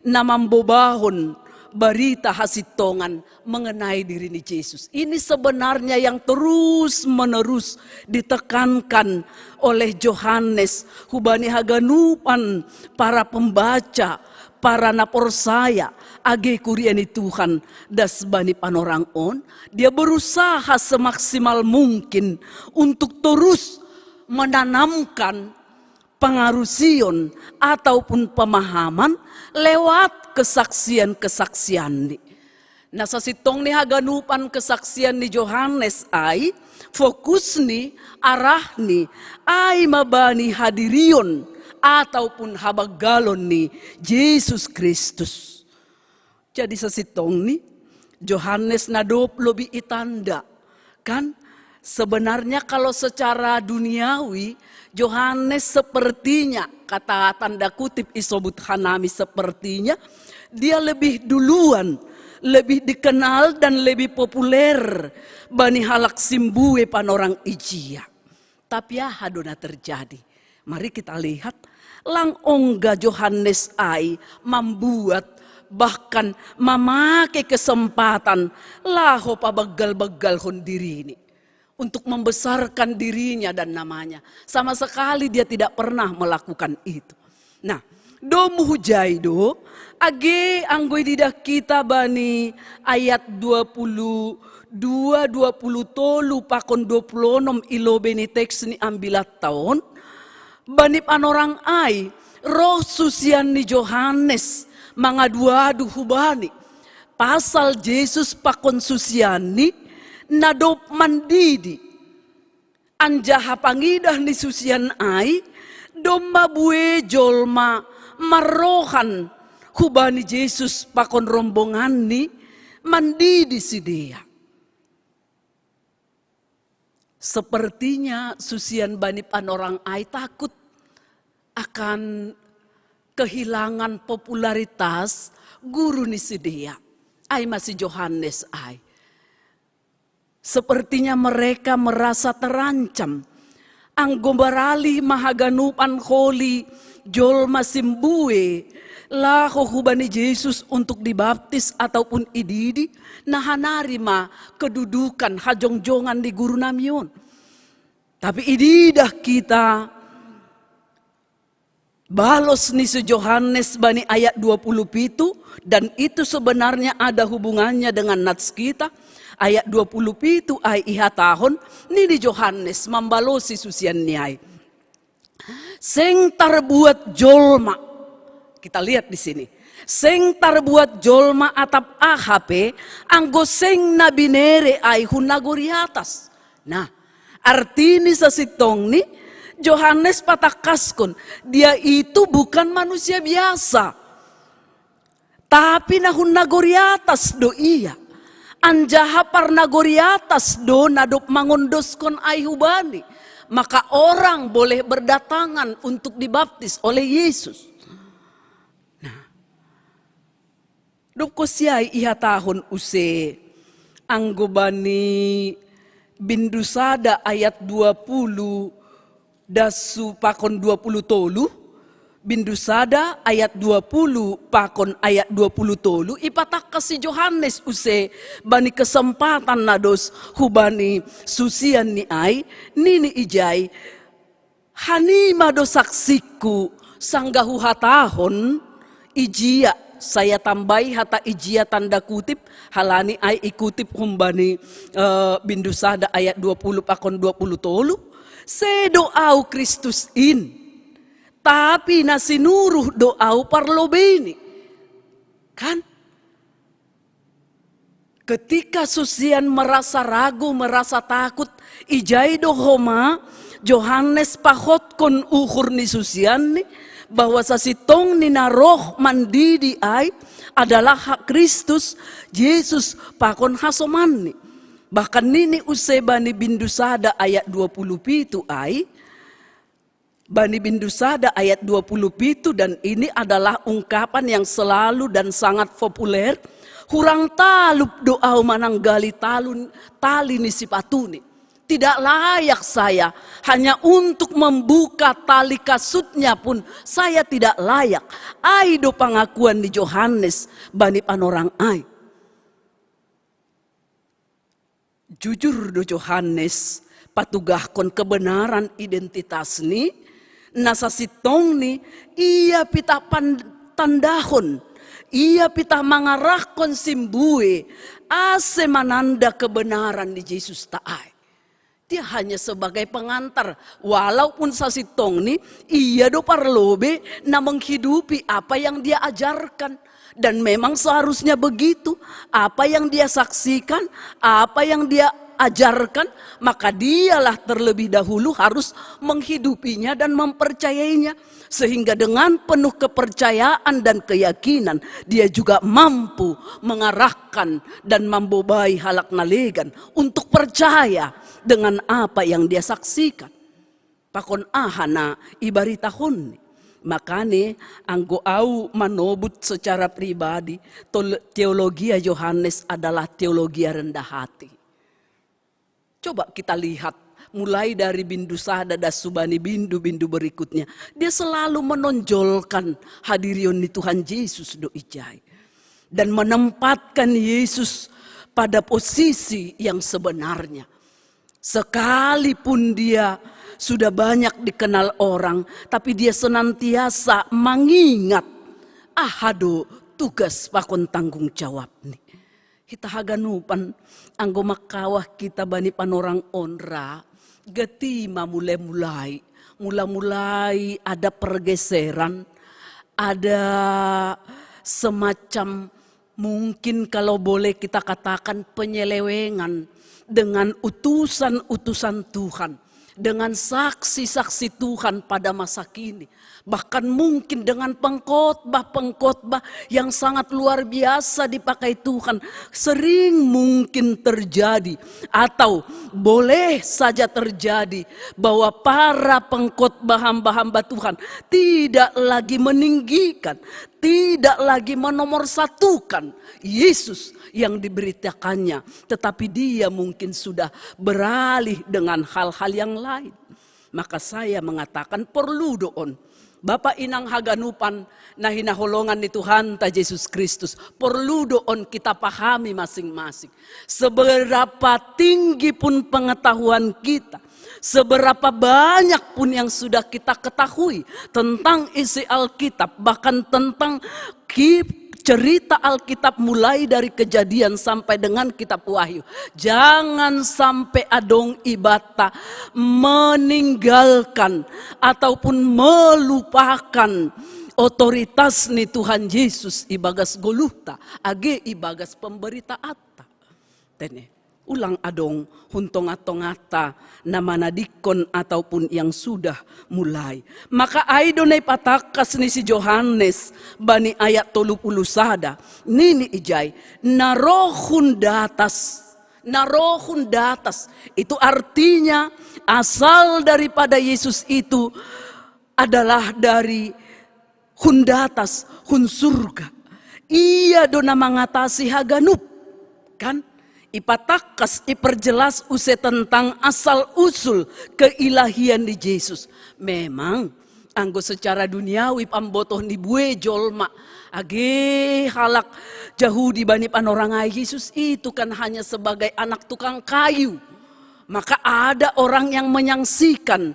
na mambobahon barita hasintongan mengenai dirini Jesus. Ini sebenarnya yang terus-menerus ditekankan oleh Johannes hubani haganupan para pembaca, para na porsaya, age kuria ni Tuhan das bani panorang on. Dia berusaha semaksimal mungkin untuk terus menanamkan pangarusion ataupun pemahaman lewat kesaksian-kesaksianni. Na sasintongni haganupan kesaksian ni Johannes ai, fokusni, arahni ai ma bani hadirion ataupun habanggalon ni Jesus Kristus. Jadi sasintongni Johannes na dob lobi itanda, kan? Sebenarnya kalau secara duniawi, Johannes sepertinya, kata tanda kutip isobut hanami sepertinya, dia lebih duluan, lebih dikenal dan lebih populer bani halak simbue panorang ijia. Tapi aha do na terjadi? Mari kita lihat, lang ongga Johannes ai mambuat, bahkan mamake kesempatan laho pabanggal-banggalhon dirini untuk membesarkan dirinya dan namanya. Sama sekali dia tidak pernah melakukan itu. Nah, domu hujai do, age anggo ididah kita bani ayat dua puluh dua, dua puluh tolu pakon dua puluh onom i lobei ni teks ni ambilatta on, bani panorang ai, roh susian ni Johannes mangadu-adu hubani pasal Jesus pakon susianni na dob mandidi. Anjaha pangidah ni susian ai, domma bue jolma marrohan hubani Jesus pakon rombonganni mandidi sidea. Sepertinya susian bani panorang ai takut akan kehilangan popularitas guru ni sidea, ai ma si Johannes ai. Sepertinya mereka merasa terancam. Anggo maralih ma haganupan holi jolma simbue laho hubani Jesus untuk dibaptis ataupun ididi, na hanari ma kedudukan hajongjongan ni guru nami on. Tapi ididah kita balos ni si Johannes bani ayat dua puluh pitu, dan itu sebenarnya ada hubungannya dengan nats kita. Ayat dua puluh pitu ai ihatahon, nini Johannes mambalosi susianni ai, seng tarbuat jolma. Kita lihat di sini. Seng tarbuat jolma atap aha pe, anggo seng na binere ai hun nagori atas. Nah, artini sasintongni, Johannes patangkaskon, dia itu bukan manusia biasa. Tapi na hun nagori atas do ia. Anjaha parnagori atas do na dob mangondoskon ai hubani. Maka orang boleh berdatangan untuk dibaptis oleh Yesus. Nah, dob kosiai ihatahon use, anggo bani Bindu sada ayat dua puluh dasu pakon dua puluh tolu, bindu sada ayat dua puluh pakon ayat dua puluh tolu, ipatakkas si Johannes use bani kesempatan na dos hubani susian ni ai, nini ijai, hanima do saksiku, sanggah huhatahon, ijia, saya tambai hata ijia tanda kutip, halani ai ikutip humbani eh, bindu sada ayat dua puluh pakon dua puluh tolu, sedo au Kristus in, tapi na sinuruh do au parlobeni. Kan? Ketika susian merasa ragu, merasa takut, ijai do homa Johannes pahotkon uhur ni susianni, bahwa sasintongni na roh mandidi ai adalah Kristus Jesus pakon hasomanni. Bahkan nini use bani bindu sada ayat dua puluh pitu ai, bani bindu sada ayat dua puluh pitu, dan ini adalah ungkapan yang selalu dan sangat populer, hurang talup do au mananggali talun, tali ni sipatuni. Tidak layak saya, hanya untuk membuka tali kasutnya pun saya tidak layak. Ai do pangakuan ni Johannes bani panorang ai. Jujur do Johannes patugahkon kebenaran identitasni, na sasintongni ia pitah pan-, tandahon, ia pitah mangarahkon simbue ase mananda kebenaran ni Jesus ta ai. Dia hanya sebagai pengantar, walaupun sasintongni ia do parlobe na menghidupi apa yang dia ajarkan. Dan memang seharusnya begitu. Apa yang dia saksikan, apa yang dia ajarkan, maka dialah terlebih dahulu harus menghidupinya dan mempercayainya. Sehingga dengan penuh kepercayaan dan keyakinan, dia juga mampu mengarahkan dan mambobai halak na legan untuk percaya dengan apa yang dia saksikan. Pakon aha na ibaritahonni. Makane, anggo au manobut secara pribadi, tol-, teologia Yohanes adalah teologia rendah hati. Coba kita lihat, mulai dari bindu sada dasu bani bindu-bindu berikutnya. Dia selalu menonjolkan hadirion ni Tuhan Yesus do ijai. Dan menempatkan Yesus pada posisi yang sebenarnya. Sekalipun dia sudah banyak dikenal orang, tapi dia senantiasa mengingat aha do tugas pakon tanggung jawabni. Hita haganupan, anggo mangkawah kita bani panorang on ra, gati ma mulai-mulai, mula-mulai ada pergeseran, ada semacam, mungkin kalau boleh kita katakan, penyelewengan dengan utusan-utusan Tuhan, dengan saksi-saksi Tuhan pada masa kini. Bahkan mungkin dengan pengkhotbah-pengkhotbah yang sangat luar biasa dipakai Tuhan. Sering mungkin terjadi atau boleh saja terjadi bahwa para pengkhotbah hamba-hamba Tuhan tidak lagi meninggikan, tidak lagi menomorsatukan Yesus yang diberitakannya, tetapi dia mungkin sudah beralih dengan hal-hal yang lain. Maka saya mengatakan, perlu do on. Bapa inang haganupan na hinaholongan ni Tuhanta Jesus Kristus, perlu do on kita pahami masing-masing. Seberapa tinggi pun pengetahuan kita, seberapa banyak pun yang sudah kita ketahui tentang isi Alkitab, bahkan tentang ki-, cerita Alkitab mulai dari Kejadian sampai dengan kitab Wahyu. Jangan sampai adong ibata meninggalkan ataupun melupakan otoritas ni Tuhan Yesus ibagas goluhta, age ibagas pemberitaanta. Tene, ulang adong hun tonga-tongata na manadingkon ataupun yang sudah mulai. Maka ai do na ipatakkas ni si Johannes bani ayat tolu puluh sada, nini ijai, na roh hun datas, na roh hun datas. Itu artinya asal daripada Yesus itu adalah dari hun datas, hun surga. Ia do na mangatasi haganup, kan? Ipatakkas, iperjelas use tentang asal usul keilahian ni Jesus. Memang anggo secara duniawi pambotoh ni bue jolma, age halak Jahudi bani panorang ai, Jesus itu kan hanya sebagai anak tukang kayu. Maka ada orang yang menyaksikan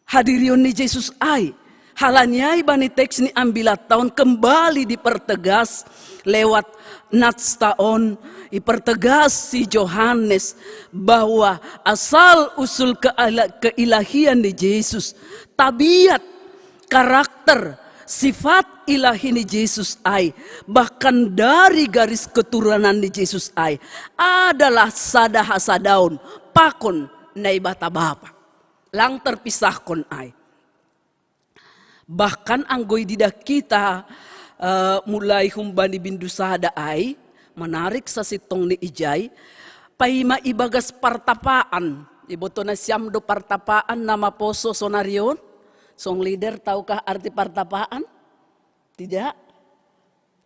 hadirion ni Jesus ai. Halani ai bani teks ni ambilat taon kembali dipertegas lewat nats taon, dipertegas si Johannes bahwa asal usul keila- keilahian ni Jesus, tabiat, karakter, sifat ilahi ni Jesus ai, bahkan dari garis keturunan ni Jesus ai, adalah sada hasadaon pakon Naibata Bapa. Lang terpisahkon ai. Bahkan anggo ididah hita, eh, mulai humbani bindu sada ai, menarik sasintong ni ijai, paima ibagas partapaan, iboto nasiam do partapaan na maposo sonarion? Song leader, tahukah arti partapaan? Tidak?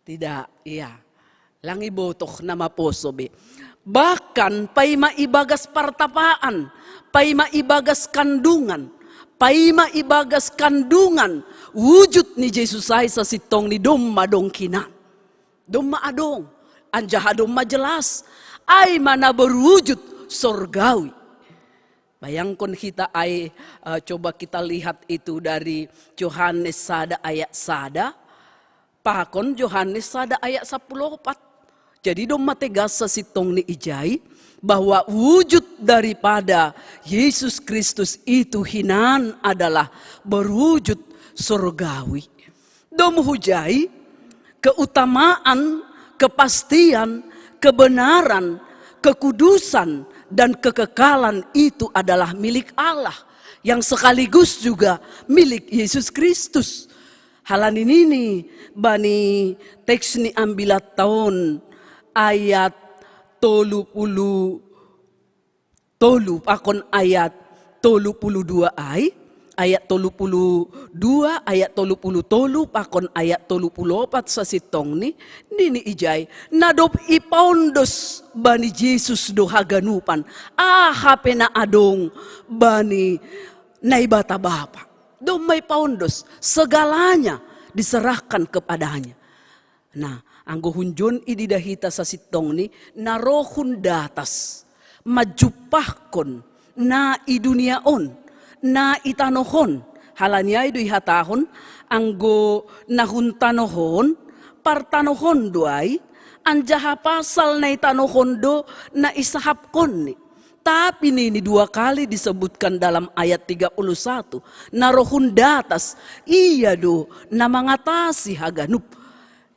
Tidak, iya. Lang ibotoh na maposo be. Bahkan paima ibagas partapaan, paima ibagas kandungan, paima ibagas kandungan, wujud ni Jesus ai sasintong ni domma adong hinan. Domma adong, anjaha domma jelas. Ai ma na berwujud sorgawi. Bayangkon hita ai, eh, coba kita lihat itu dari Johannes sada ayat sada, pakon Johannes sada ayat sapuluh opat. Jadi domma tegas sasintong ni ijai bahwa wujud daripada Yesus Kristus itu hinan adalah berwujud sorgawi. Dom hujai, keutamaan, kepastian, kebenaran, kekudusan, dan kekekalan itu adalah milik Allah yang sekaligus juga milik Yesus Kristus. Halani nini bani teks ni ambilat taon ayat tolu puluh tolu pakon ayat tolu puluh dua ai, ayat tolu puluh dua, ayat tolu puluh tolu pakon ayat tolu puluh opat sasintong ni, nini ijai, na dob ipaondos bani Jesus do haganupan, aha pe na adong bani Naibata Bapa. Domma ipaondos, segalanya diserahkan kepadanya. Nah, anggo hunjon ididah hita sasintong ni, na roh hun datas, manjumpahkon na i dunia on, na i tanoh on. Halani ai do ihatahon, anggo na hun tanoh on, partanohon do ai, anjaha pasal na i tanoh on do na isahapkonni. Tapi nini dua kali disebutkan dalam ayat tiga puluh satu, na roh hun datas, ia do na mangatasi haganup.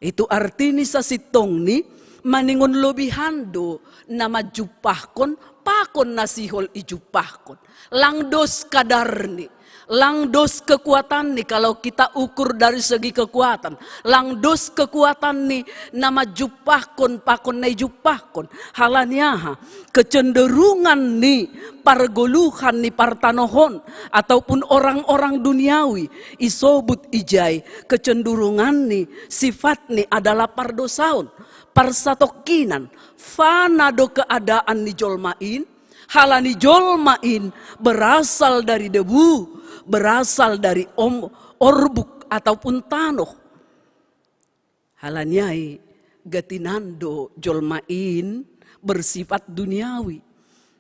Itu artini sasintong ni, maningon lobihan do na manjumpahkon pakon na sihol ijumpahkon. Lang dos kadarni, lang dos kekuatanni kalau kita ukur dari segi kekuatan. Lang dos kekuatanni na manjumpahkon pakon na ijumpahkon. Halani aha? Kecenderungan ni pargoluhan ni partanoh on ataupun orang-orang duniawi isobut ijai, kecenderungan ni, sifat ni adalah pardosaon, parsatongkinan, fana do keadaan ni jolma in, halani jolma in berasal dari debu, berasal dari om, orbuk ataupun tanoh. Halani ai gatinan do jolma in bersifat duniawi.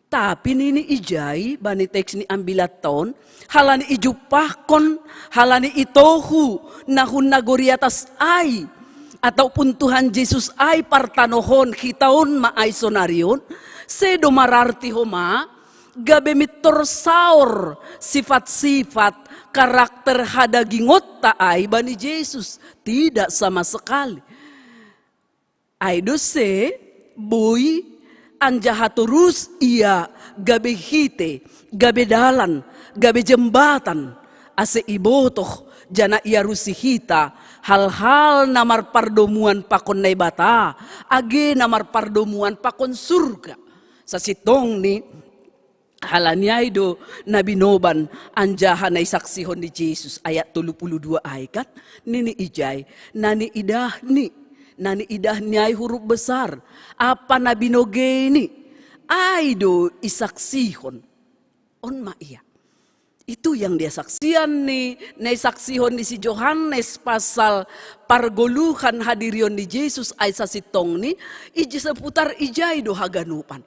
Tapi nini ijai bani teks ni ambilat taon, halani ijumpahkon, halani itohu na hun nagori atas ai, ataupun Tuhan Jesus ai partanohon hita on ma ai sonarion, sedo mararti homa gabe mintor saor sifat-sifat karakter hadagingonta ai bani Jesus. Tidak sama sekali. Ai do se boi anjaha torus ia gabe hite, gabe dalan, gabe jembatan, ase ibotoh janah iarusi hita hal-hal na marpardomuan pakon Naibata, age na marpardomuan pakon surga. Sasintong ni, halani ai do na binoban anjaha na isaksihon ni Jesus, ayat tolu puluh dua ai kan, nini ijai, na niidahni, Na niidah ni ai hurup besar, apa na binogei ni ai do isaksihon. On ma ia. Itu yang dia saksian ni, na isaksihon ni si Johannes pasal pargoluhan hadirion ni Jesus ai sasintongni, ija seputar ijai do haganupan.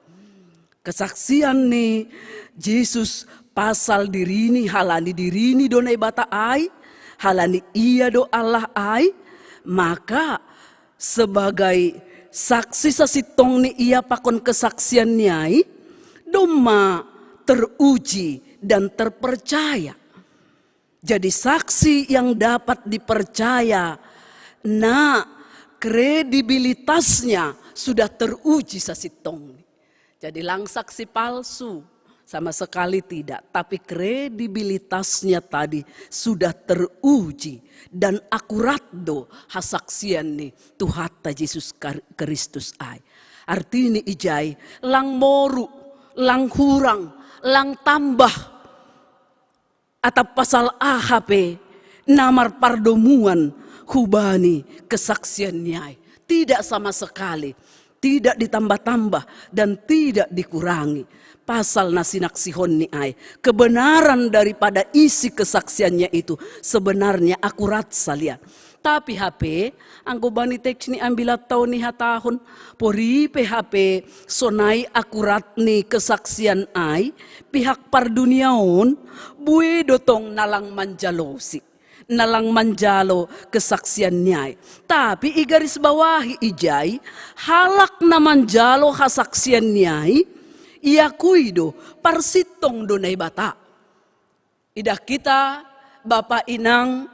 Kesaksian ni Jesus pasal dirini, halani dirini do Naibata ai, halani ia do Allah ai, maka sebagai saksi sasintongni ia pakon kesaksian ni ai, domma teruji dan terpercaya. Jadi saksi yang dapat dipercaya, na kredibilitasnya sudah teruji sasintongni. Jadi lang saksi palsu, sama sekali tidak. Tapi kredibilitasnya tadi sudah teruji dan akurat do hasaksian ni Tuhanta Jesus Kar-, Kristus ai. Artini ijai, lang moru, lang hurang, lang tambah. Atap pasal aha pe na marpardomuan hubani kesaksian ni ai. Tidak sama sekali, tidak ditambah-tambah dan tidak dikurangi. Pasal na sinaksihon ni ai, kebenaran daripada isi kesaksiannya itu sebenarnya akurat salian. Tapi hape, anggo bani teks ni ambilan tau ni hatahon, pori pe hape sonai akurat ni kesaksian ai, pihak pardunia on, bue do tong na lang manjalosi, na lang manjalo kesaksian ni ai. Tapi igarisbawahi ijai, halak na manjalo hasaksian ni ai, iakui do, parsintong do Naibata. Idah kita, Bapa Inang,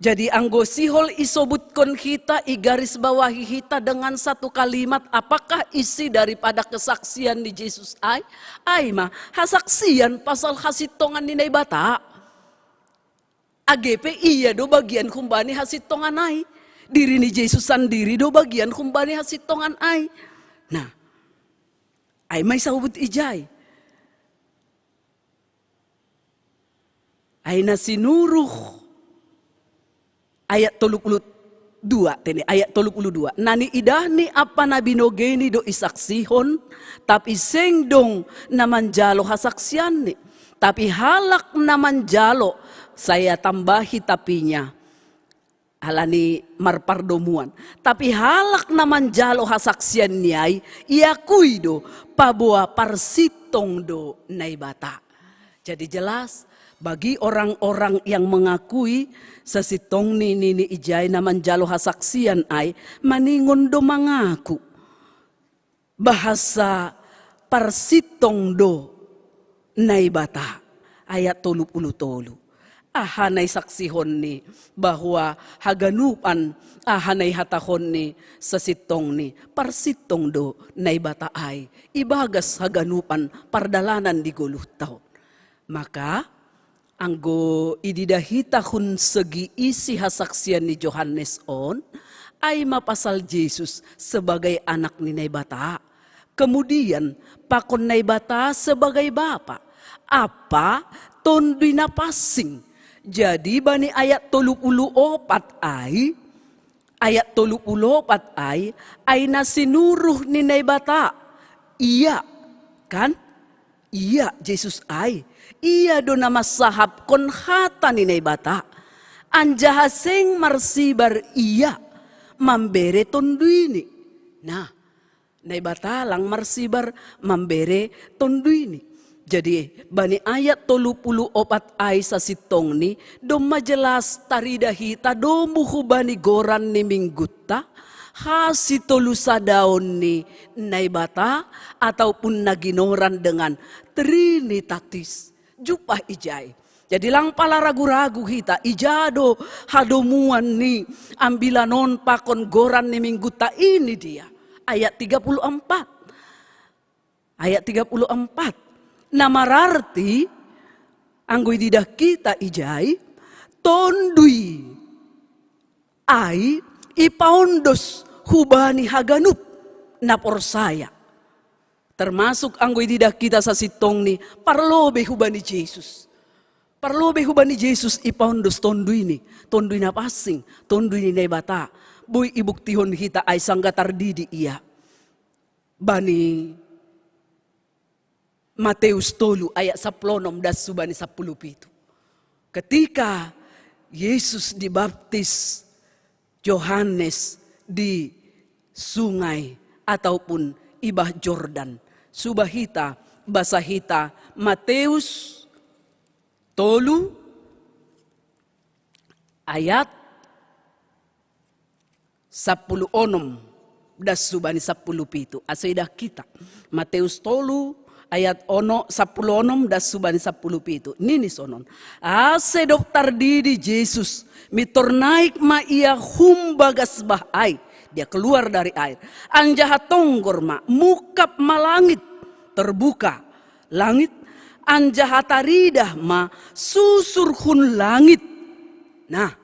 jadi anggo sihol isobutkon hita, igarisbawahi hita dengan satu kalimat, apakah isi daripada kesaksian ni Jesus ai? Ai ma, hasaksian pasal hasintongan ni Naibata. Age pe ia do bagian humbani hasintongan ai. Diri ni Jesus sandiri do bagian humbani hasintongan ai. Nah, ai ma isobut ijai. Ai na sinuruh, ayat tolu puluh dua tene, ayat tolu puluh dua. Na niidah ni apa na binogei ni do isaksihon, tapi seng dong na manjalo hasaksian ni. Tapi halak na manjalo, saya tambahi tapinya. Halani marpardomuan. Tapi halak na manjalo hasaksian ni ai, iakui do, paboa parsintong do Naibata. Jadi jelas, bagi orang-orang yang mengakui sasintongni, nini ijai, na manjalo hasaksian ai, maningon do mangaku. Bahasa parsintong do Naibata. Ayat tolu puluh tolu. Aha na isaksihon ni, bahwa haganupan, aha na ihatahon ni, sasintongni, parsintong do Naibata ai, ibagas haganupan pardalanan di goluhta on. Maka, anggo ididah hita hun segi isi hasaksian ni Johannes on, ai ma pasal Jesus sebagai Anak ni Naibata. Kemudian, pakon Naibata sebagai Bapa, Apa, Tonduy Napansing. Jadi bani ayat tolu puluh opat ai, ayat tolu puluh opat ai, ai na sinuruh ni Naibata. Ia, kan? Ia, Jesus ai. Ia do na mansahapkon hata ni Naibata. Anjaha seng marsibar ia mambere Tonduyni. Nah, Naibata lang marsibar mambere Tonduyni. Jadi, bani ayat tolu puluh opat ai sasintongni, domma jelas tarida hita domu hubani goran ni Minggunta, hasitolusadaon ni Naibata, ataupun na ginoran dengan Trinitatis. Jumpah ijai. Jadi lang pala ragu-ragu hita, ija do hadomuan ni ambilan on pakon goran ni Minggunta ini dia. Ayat tiga puluh empat. Ayat tiga puluh empat. Na mararti, anggo ididah kita ijai, Tonduy ai ipaondos hubani haganup na porsaya. Termasuk anggo ididah kita sasintongni, parlobei hubani Jesus. Parlobei hubani Jesus ipaondos Tonduyni, Tonduy Napansing, Tonduy ni Naibata. Boi ibuktihon hita ai sangga tardidi ia bani Mateus tolu ayat sapuluh onom das subani sapuluh pitu. Ketika Yesus dibaptis Yohanes di sungai ataupun ibah Jordan. Subah hita, basa hita Mateus tolu ayat sapuluh onom das subani sapuluh pitu. Asa idah kita. Mateus tolu ayat ono sapuluh onom das subani sapuluh pitu. Nini sonon. Ase dob tardidi Jesus, mitor naik ma ia hum bagas bah ai. Dia keluar dari air. Anjaha tonggor ma, mukap ma langit. Terbuka langit. Anjaha taridah ma susur hun langit. Nah,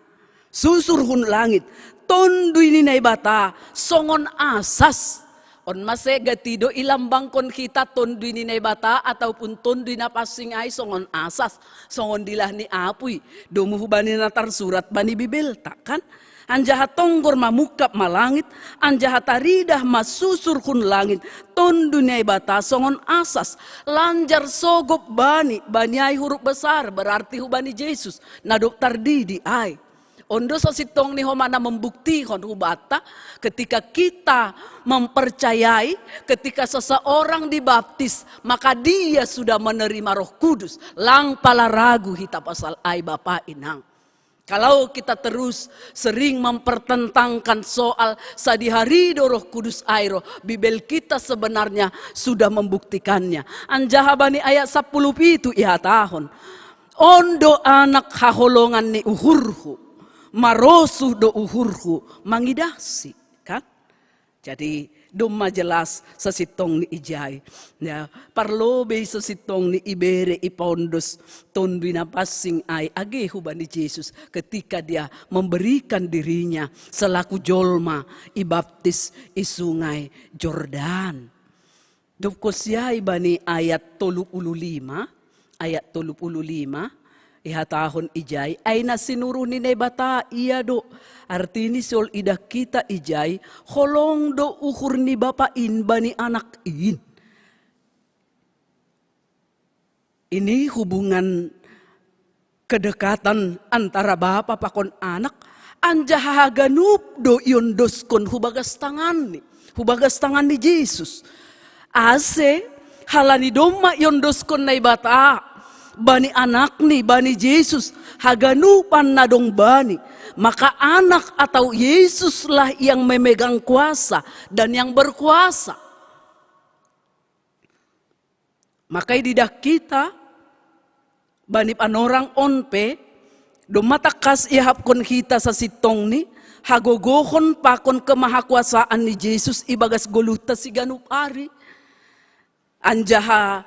susur hun langit. Tondui ni Naibata songon asas. On mase gati do ilambangkon hita Tondui ni Naibata ataupun Tondui na pansing ai songon asas. Songon dilah ni apuy. Domu hubani na tarsurat bani Bibelta, kan? Anjaha tonggor ma mukap ma langit, anjaha taridah ma susur hun langit, Tondui ni Naibata songon asas, lanjar sogop bani, bani ai huruf besar, berarti hubani Jesus, na dob tardidi ai. On do sasintong ni homa na membuktihon hubata, ketika kita mempercayai, ketika seseorang dibaptis, maka dia sudah menerima Roh Kudus. Lang pala ragu hita pasal ai, Bapa Inang. Kalau kita terus sering mempertentangkan soal sadihari do Roh Kudus ai ro, Bibel kita sebenarnya sudah membuktikannya. Anjaha bani ayat sapuluh pitu ihatahon, on do Anak haholongan ni uhurhu, marosuh do uhurhu mangidahsi, kan? Jadi domma jelas sasintong ni ijai. Ya, parlobei sasintong ni ibere ipaondos Tondui na pansing ai age hubani Jesus ketika dia memberikan dirinya selaku jolma ibaptis i sungai Jordan. Dob kosiai bani ayat tolu puluh lima, ayat tolu puluh lima, ihatahon ijai, ai na sinuruh ni Naibata ia do. Artini sol idah kita ijai, holong do uhur ni Bapa in bani Anak in. Ini hubungan kedekatan antara Bapa pakon Anak, anjaha haganup do iondoskon hubagas tanganni, hubagas tangan ni Jesus. Ase, halani domma iondoskon Naibata bani Anakni, bani Jesus, haganupan na dong bani, maka Anak atau Yesuslah yang memegang kuasa dan yang berkuasa. Maka ididah kita bani panorang on pe, domma tangkas iahapkon hita sasintongni hagogohon pakon kemahakuasaan ni Jesus ibagas goluhta siganup ari. Anjaha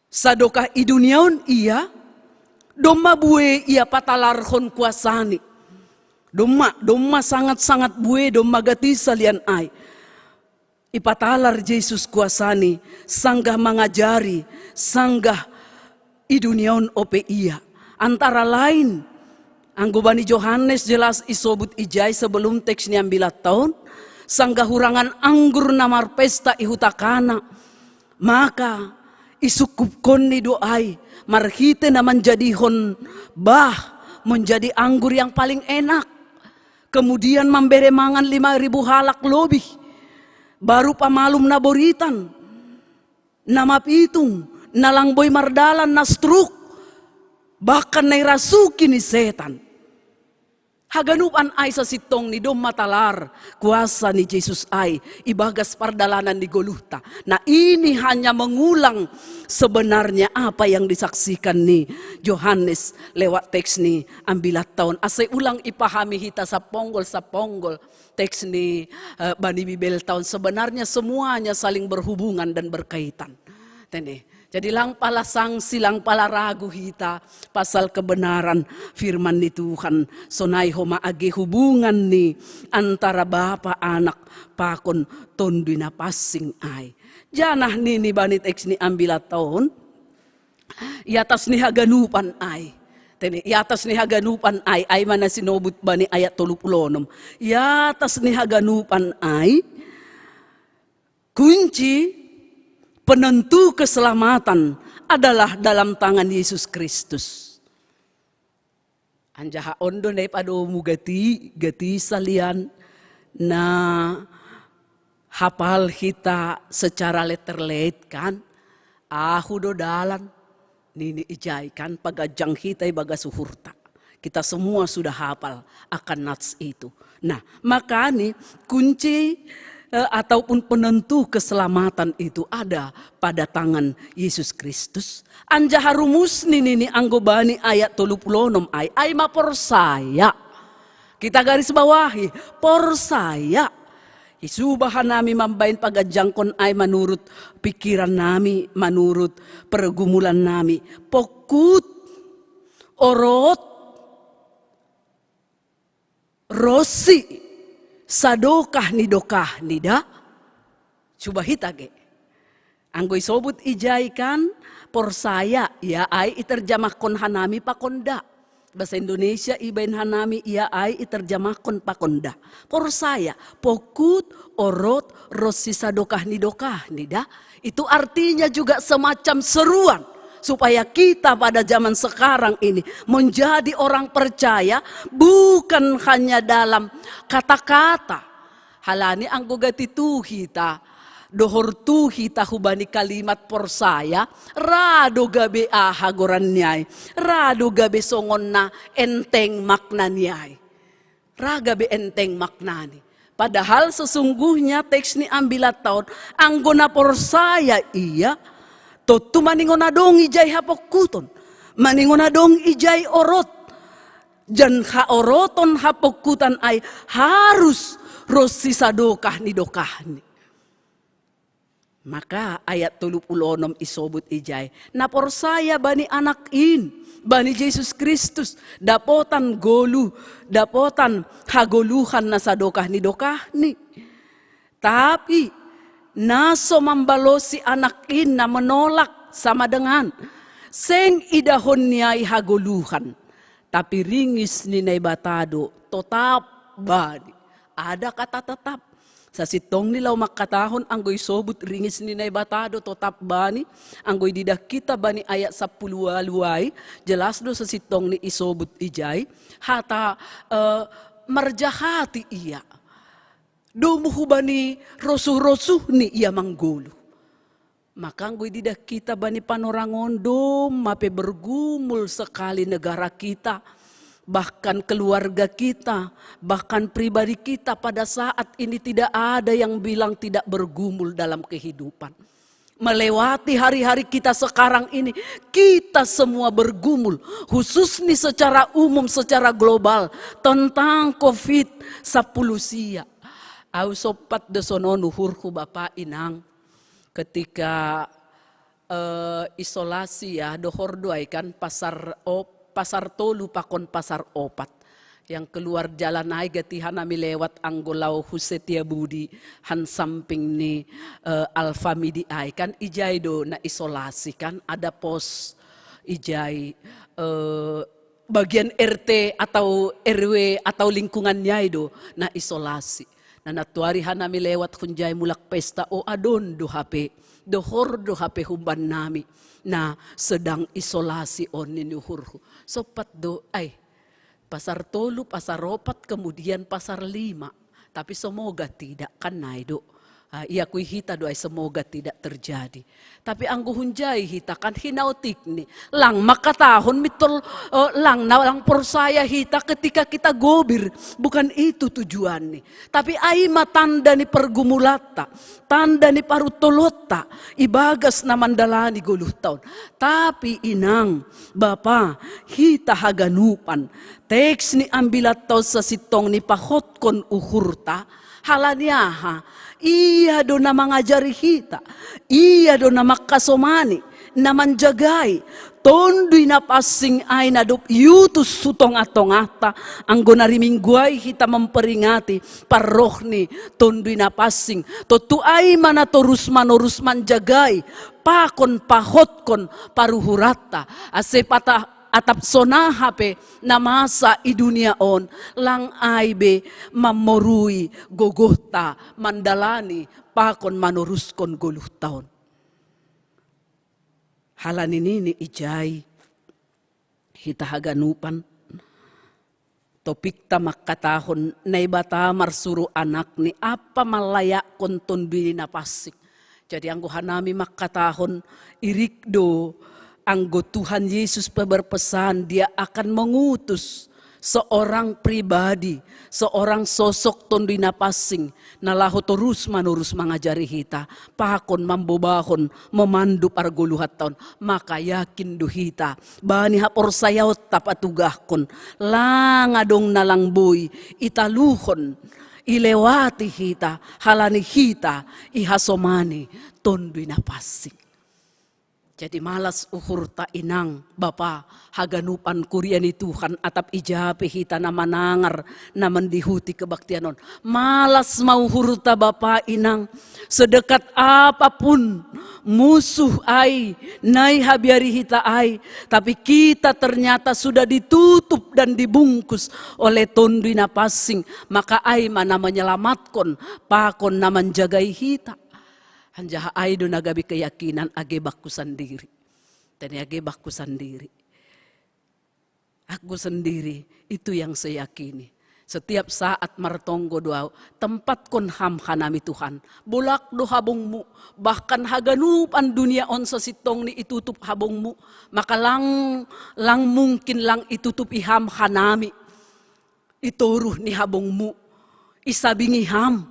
sadokah i dunia on ia, domma bue ia patalarhon kuasani. Domma, domma sangat-sangat bue, domma gati salian ai. Ipatalar Jesus kuasani, sanggah mangajari, sanggah i dunia on ope ia. Antara lain, anggo bani Johannes jelas isobut ijai sebelum teks ni ambilatta on, sanggah hurangan anggur na marpesta i huta Kana. Maka isungkupkonni do ai, marhite na manjadihon bah menjadi anggur yang paling enak. Kemudian mambere mangan lima ribu halak lobih. Baru pamalum na boritan, na mapitung, na lang boi mardalan, na struk, bahkan na irasuki ni setan. Haganupan ai sasintongni domma talar kuasa ni Jesus ai ibagas pardalanan ni goluhta. Nah, ini hanya mengulang sebenarnya apa yang disaksikan ni Johannes lewat teks ni ambilatta on. Asa ulang ipahami hita saponggol-saponggol teks ni, eh, bani Bibelta on. Sebenarnya semuanya saling berhubungan dan berkaitan. Tene. Jadi lang pala sangsi, lang pala ragu hita pasal kebenaran firman ni Tuhan. Sonai homa age hubungan ni antara Bapa, Anak pakon Tonduy Napansing ai. Janah nini bani teks ni ambilatta on, i atas ni haganupan ai, Tene, i atas ni haganupan ai, ai ma na sinobut bani ayat tolu puluh onom. I atas ni haganupan ai, kunci penentu keselamatan adalah dalam tangan Yesus Kristus. Anjaha on do na ipadomu gati, gati salian, na hapal hita secara letter-late kan, ahu do dalan, nini ijai kan, paganjang hita ibagas uhurta. Kita semua sudah hafal akan nats itu. Nah, makani kunci, eh, ataupun penentu keselamatan itu ada pada tangan Yesus Kristus. Anjaha rumus ni nini anggo bani ayat tolu puluh onom ai, ai ma porsaya. Kita garis bawahi, porsaya. Isuba hanami mambahen paganjangkon ai manurut pikiran nami, manurut pergumulan nami. Pokut, orot, ronsi sadokah ni dokahni da. Cuba hita ge. Anggo isobut ijai kan, porsaya, ia ai iterjamahkon hanami pakon da. Bahasa Indonesia ibahen hanami, ia ai iterjamahkon pakon da. Porsaya, pokut, orot, ronsi sadokah ni dokahni da. Itu artinya juga semacam seruan supaya kita pada zaman sekarang ini menjadi orang percaya bukan hanya dalam kata-kata. Halani anggo gati tu hita, dohor tu hita hubani kalimat porsaya, ra do gabe aha goran ni ai, ra do gabe songon na enteng makna ni ai. Ra gabe enteng maknani. Padahal sesungguhnya teks ni ambilat on, anggo na porsaya ia, tontu maningon adong ijai hapokkuton, maningon adong ijai orot, jan haoroton hapokkutan ai harus ronsi sadokah ni dokahni. Maka ayat tolu puluh onom isobut ijai, na porsaya bani Anak in, bani Jesus Kristus, dapotan goluh, dapotan hagoluhan na sadokah ni dokahni. Tapi na so mambalosi Anak in na menolak sama dengan seng idahon ni ai hagoluhan. Tapi ringis ni Naibata do totap bani. Ada kata tetap. Sasintongni laho mangkatahon anggo isobut ringis ni Naibata do totap bani, anggo ididah kita bani ayat sampulu ualu ai, jelas do sasintongni isobut ijai, hata, eh, marjahati ia. Domu hubani rosuh-rosuhni ia manggoluh. Maka anggo ididah kita bani panorang on, domma pe bergumul sekali negara kita, bahkan keluarga kita, bahkan pribadi kita pada saat ini tidak ada yang bilang tidak bergumul dalam kehidupan. Melewati hari-hari kita sekarang ini, kita semua bergumul, khususnya secara umum, secara global, tentang covid sepuluh sia. Au sompat do sonon uhurhu bapa inang, ketika, eh, isolasi ya, dohor do ai kan pasar op-, pasar tolu pakon pasar opat. Yang keluar jalan ai gati hanami lewat anggo laho hu Setiabudi, han samping ni, eh, Alfamidi ai kan, ijai do na isolasi kan, ada pos ijai, eh, bagian R T atau R W atau lingkungan ni ai do na isolasi. Na nantuari hanami lewat hunjai mulak pesta, o adong do hape, dohor do hape humbannami na sedang isolasi on nini uhurhu. Sompat do ai pasar tolu, pasar opat, kemudian pasar lima. Tapi semoga tidak kan nai do. Ah, iakui hita do ai semoga tidak terjadi. Tapi anggo hunjai hita kan hinaotikni, lang mangkatahon mintol, eh, lang na lang porsaya hita ketika kita gobir. Bukan itu tujuanni. Tapi ai ma tanda ni pergumulanta, tanda ni parutolotta ibagas na mandalani goluhta on. Tapi inang, bapa, hita haganupan, teks ni ambilatta on sasintongni pahotkon uhurta, halani aha? Ia do na mangajari hita, ia do na mangkasomani, na manjagai Tonduy Napansing ai na dob iutus hu tongah-tongahta, anggo na ri Minggu ai hita memperingati parroh ni Tonduy Napansing. Tontu ai ma na torus-manorus manjagai, pakon pahotkon paruhuranta, ase pata atap sonang hape na masa i dunia on, lang ai be mamorui gogohta mandalani pakon manoruskon goluhta on. Halani nini ijai hita haganupan, topikta mangkatahon Naibata marsuru anakni ampa manlayakkon Tonduy ni na pansing. Jadi anggo hanami mangkatahon, irik do anggo Tuhan Yesus pe berpesan, Dia akan mengutus seorang pribadi, seorang sosok Tonduy na pansing, na laho torus manorus mangajari hita, pakon mambobahon, memandu pargoluhanta on. Maka yakin do hita, bani haporsayaonta patugahkon, lang adong na lang boi italuhon, ilewati hita, halani hita ihasomani Tonduy na pansing. Jadi malas uhurta inang, bapa, haganupan kuria ni Tuhan, atap ija pe hita na manangar, na mandihuti kebaktian on. Malas ma uhurta, bapa, inang, sedekat apapun musuh ai, na ihabiari hita ai, tapi kita ternyata sudah ditutup dan dibungkus oleh Tonduy na pansing, maka ai ma na menyelamatkan, pakon na manjagai hita. Anjaha ai do na gabe keyakinan age bakku sandiri. Tene age bakku sandiri. Aku sendiri, itu yang saya yakini. Setiap saat martonggo do au, tempatkon ham hanami Tuhan. Bolak do habongmu, bahkan haganupan dunia on sasintongni itutup habongmu. Maka lang, lang mungkin lang itutupi ham hanami i toruh ni habongmu, isabingi ham,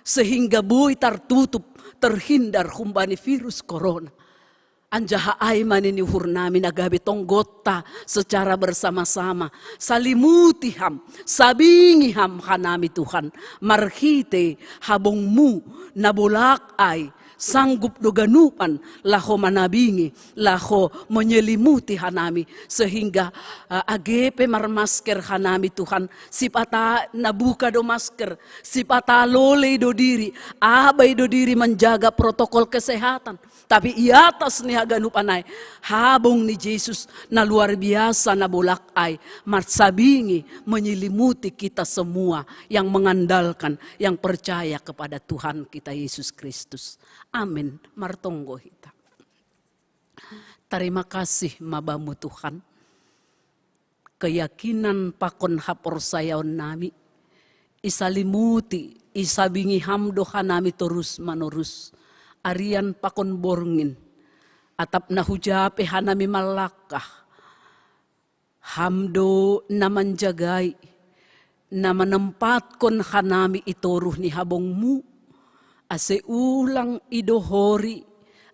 sehingga boi tartutup, terhindar humbani virus corona. Anjaha ai ma nini uhurnami na gabe tonggonta secara bersama-sama, salimuti ham, sabingi ham hanami Tuhan, marhite habongmu na bolak ai, sanggup do ganupan laho manabingi, laho menyelimuti hanami, sehingga uh, age pe marmasker hanami Tuhan, sipata na buka do masker, sipata lolei do diri, abai do diri menjaga protokol kesehatan. Tapi i atas ni haganupan ai, habong ni Jesus na luar biasa na bolak ai, marsabingi menyelimuti kita semua yang mengandalkan, yang percaya kepada Tuhan kita Yesus Kristus. Amin. Martonggo hita. Tarima kasih ma Bamu Tuhan. Keyakinan pakon haporsayaonnami, isalimuti, isabingi ham do hanami torus manorus, arian pakon borngin, atap na huja pe hanami manlangkah. Ham do na manjagai, na manempatkon hanami i toruh ni habongmu, ase ulang idohori,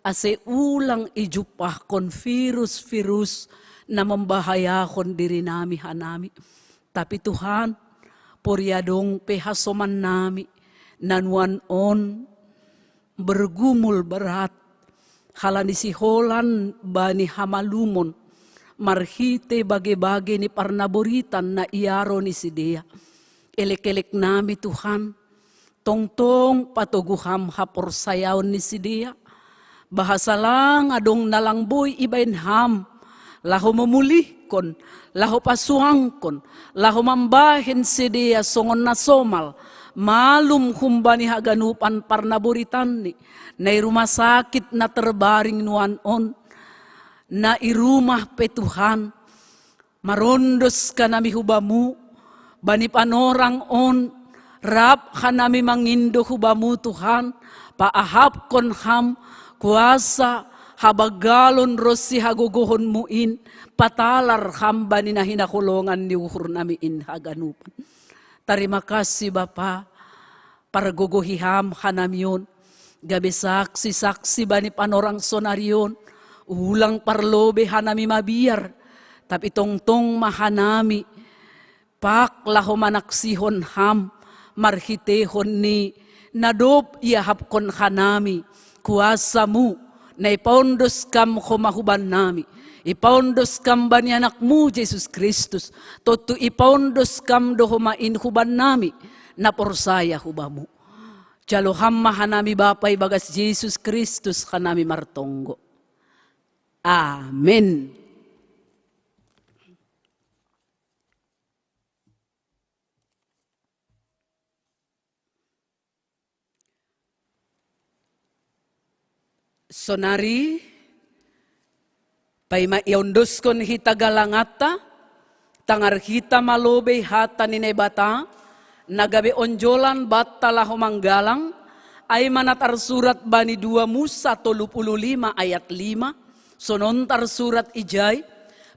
ase ulang ijumpahkon virus-virus na mambahayahon dirinami hanami. Tapi Tuhan, poria dong pe hasomannami, na nuan on bergumul berat, halani siholan bani hamalumon, marhite bage-bage ni parnaboritan na iaro ni sidea. Elek-elek nami Tuhan, tongtong patogu ham haporsayaon ni sidea, bahasa lang adong na lang boi ibaen ham, laho memulihkon, laho pasuangkon, laho mambahen sidea songon na somal, malum humbani haganupan parnaboritanni, na i rumah sakit na terbaring nuan on, na i rumah pe Tuhan, marondos hanami hu Bamu, bani panorang on, rap hanami mangindo hu Bamu Tuhan, paahapkon ham, kuasa, habanggalon ronsi hagogohonmu in, patalar ham bani na hinaholongan ni uhurnami in haganupan. Tarima kasih Bapa, pargogohi ham hanami on, gabe saksi-saksi bani panorang sonari on, ulang parlobei hanami mabiar, tapi tongtong ma hanami, pak laho manaksihon ham, marhitehon ni, na dob iahapkon hanami, kuasamu, na ipaondos kam homa hubannami, ipaondos kam bani anakmu Jesus Kristus, tontu ipaondos kam do homa in hubannami, na porsaya hu Bamu. Jalo ham ma hanami Bapa ibagas Jesus Kristus hanami martonggo. Amen. Sonari, paima iondoskon hita galanganta, tangar hita ma lobei hata ni Naibata, na gabe onjolan banta laho manggalang, ai ma na tarsurat bani dua Musa tolu puluh lima ayat lima, sonon tarsurat ijai,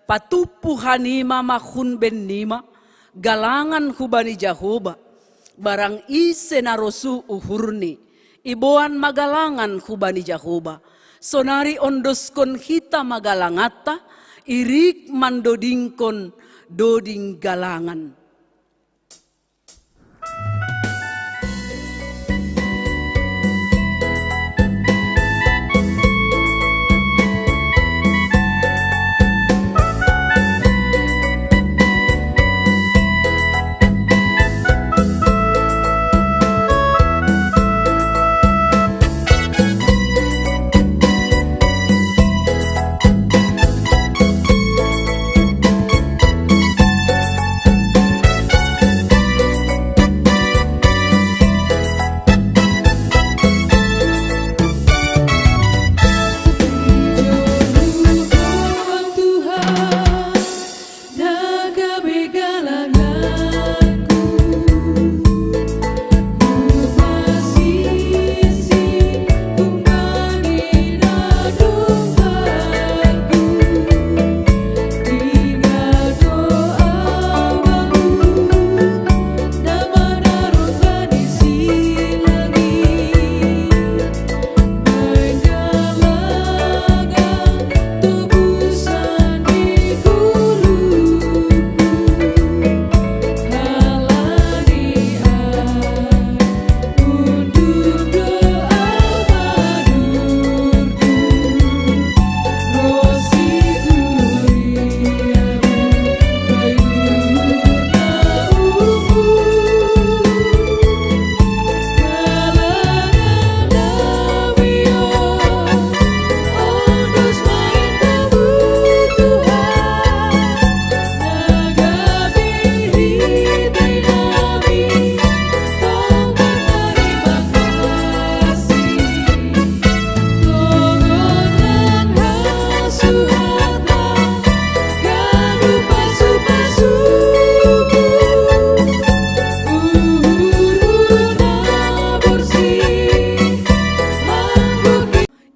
patumpu hanima ma hun bennima, galangan hubani Jahoba, barang ise na rosuh uhurni, iboan ma galangan hubani Jahoba. Sonari ondoskon hita ma galanganta, irik mandodingkon doding galangan.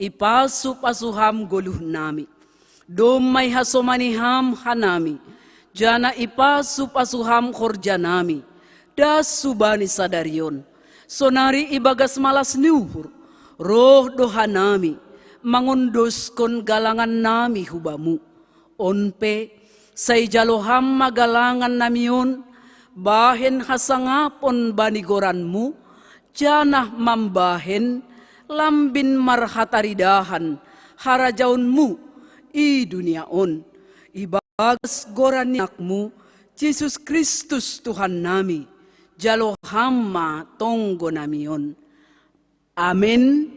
Ipasu-pasu Ham goluh nami. Domma ihasomani Ham hanami, janah ipasu-pasu Ham horjanami, das hubani sadari on. Sonari ibagas malas ni uhur, roh do hanami, mangondoskon galangannami hu Bamu. On pe, sai jalo Ham ma galangannami on, bahen hasangapon bani goran-Mu, janah mambahen lambin marhataridahan harajaon-Mu i dunia on. Ibagas goran ni Anak-Mu, Jesus Kristus Tuhannami, jalo Ham ma tonggonami on. Amen.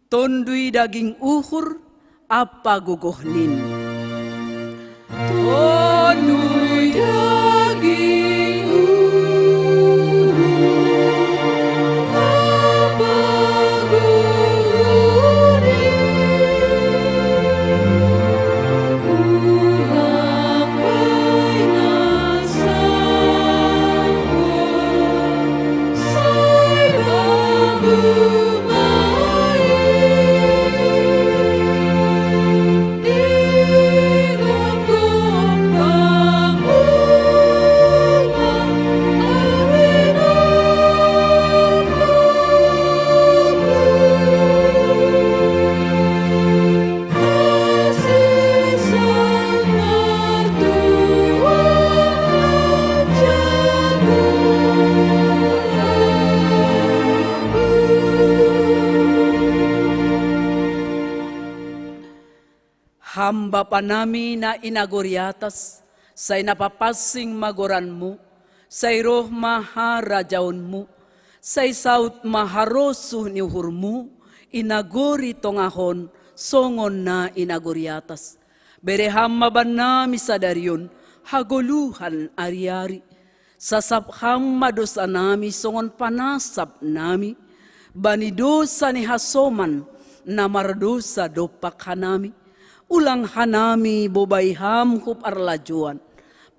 Tonduy daging uhur ampa gogoh nin. Tonduy daging uhur ampa gogoh nin. Ulang bainasa Ham Bapa nami na i nagori atas, sai na papansing ma goran-Mu, sai roh ma harajaon-Mu, sai saud ma harosuh ni uhur-Mu i nagori tongah on songon na i nagori atas. Bere Ham ma bannami sadari on hagoluhan ari-ari. Sasap Ham ma dousanami songon panasap nami bani dousa ni hasoman na mardosa dompak hanami, ulang hanami bobai Ham hu parlajoan,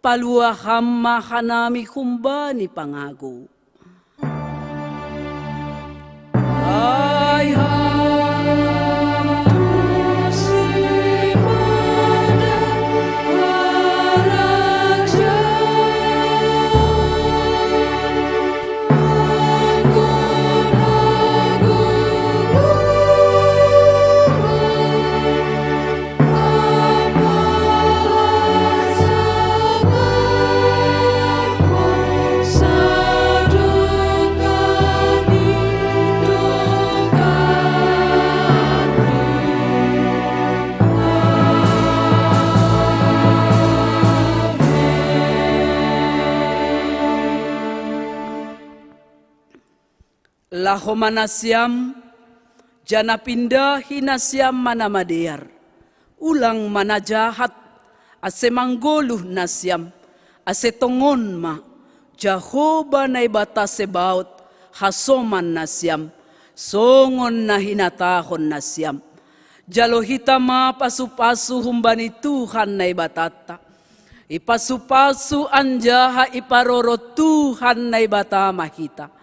palua Ham ma hanami humbani pangagou. Ai Ham Laho ma nasiam, janah pindahi nasiam ma na madear. Ulang ma na jahat, ase manggoluh nasiam, ase tongon ma, Jahowa Naibata Sebaot, hasoman nasiam, songon na hinatahon nasiam. Jalo hita ma pasu-pasu humbani Tuhan Naibatanta. Ipasu-pasu anjaha iparoro Tuhan Naibata ma hita.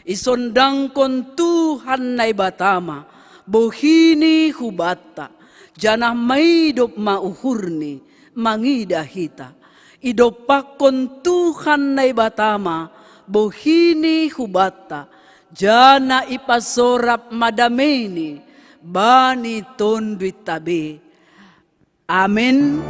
Isondangkon Tuhan Naibata ma bohini hubanta, janah maidop ma uhurni mangidah hita. Idompakkon Tuhan Naibata ma bohini hubanta, janah ipasorap ma dameini bani tonduinta be. Amen.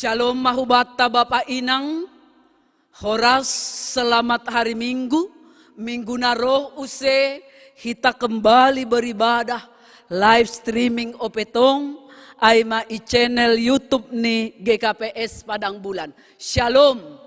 Shalom ma hubanta Bapa Inang. Horas, selamat hari Minggu. Minggu na roh use hita kembali beribadah, live streaming ope tong, ai ma i channel YouTube ni G K P S Padang Bulan. Shalom.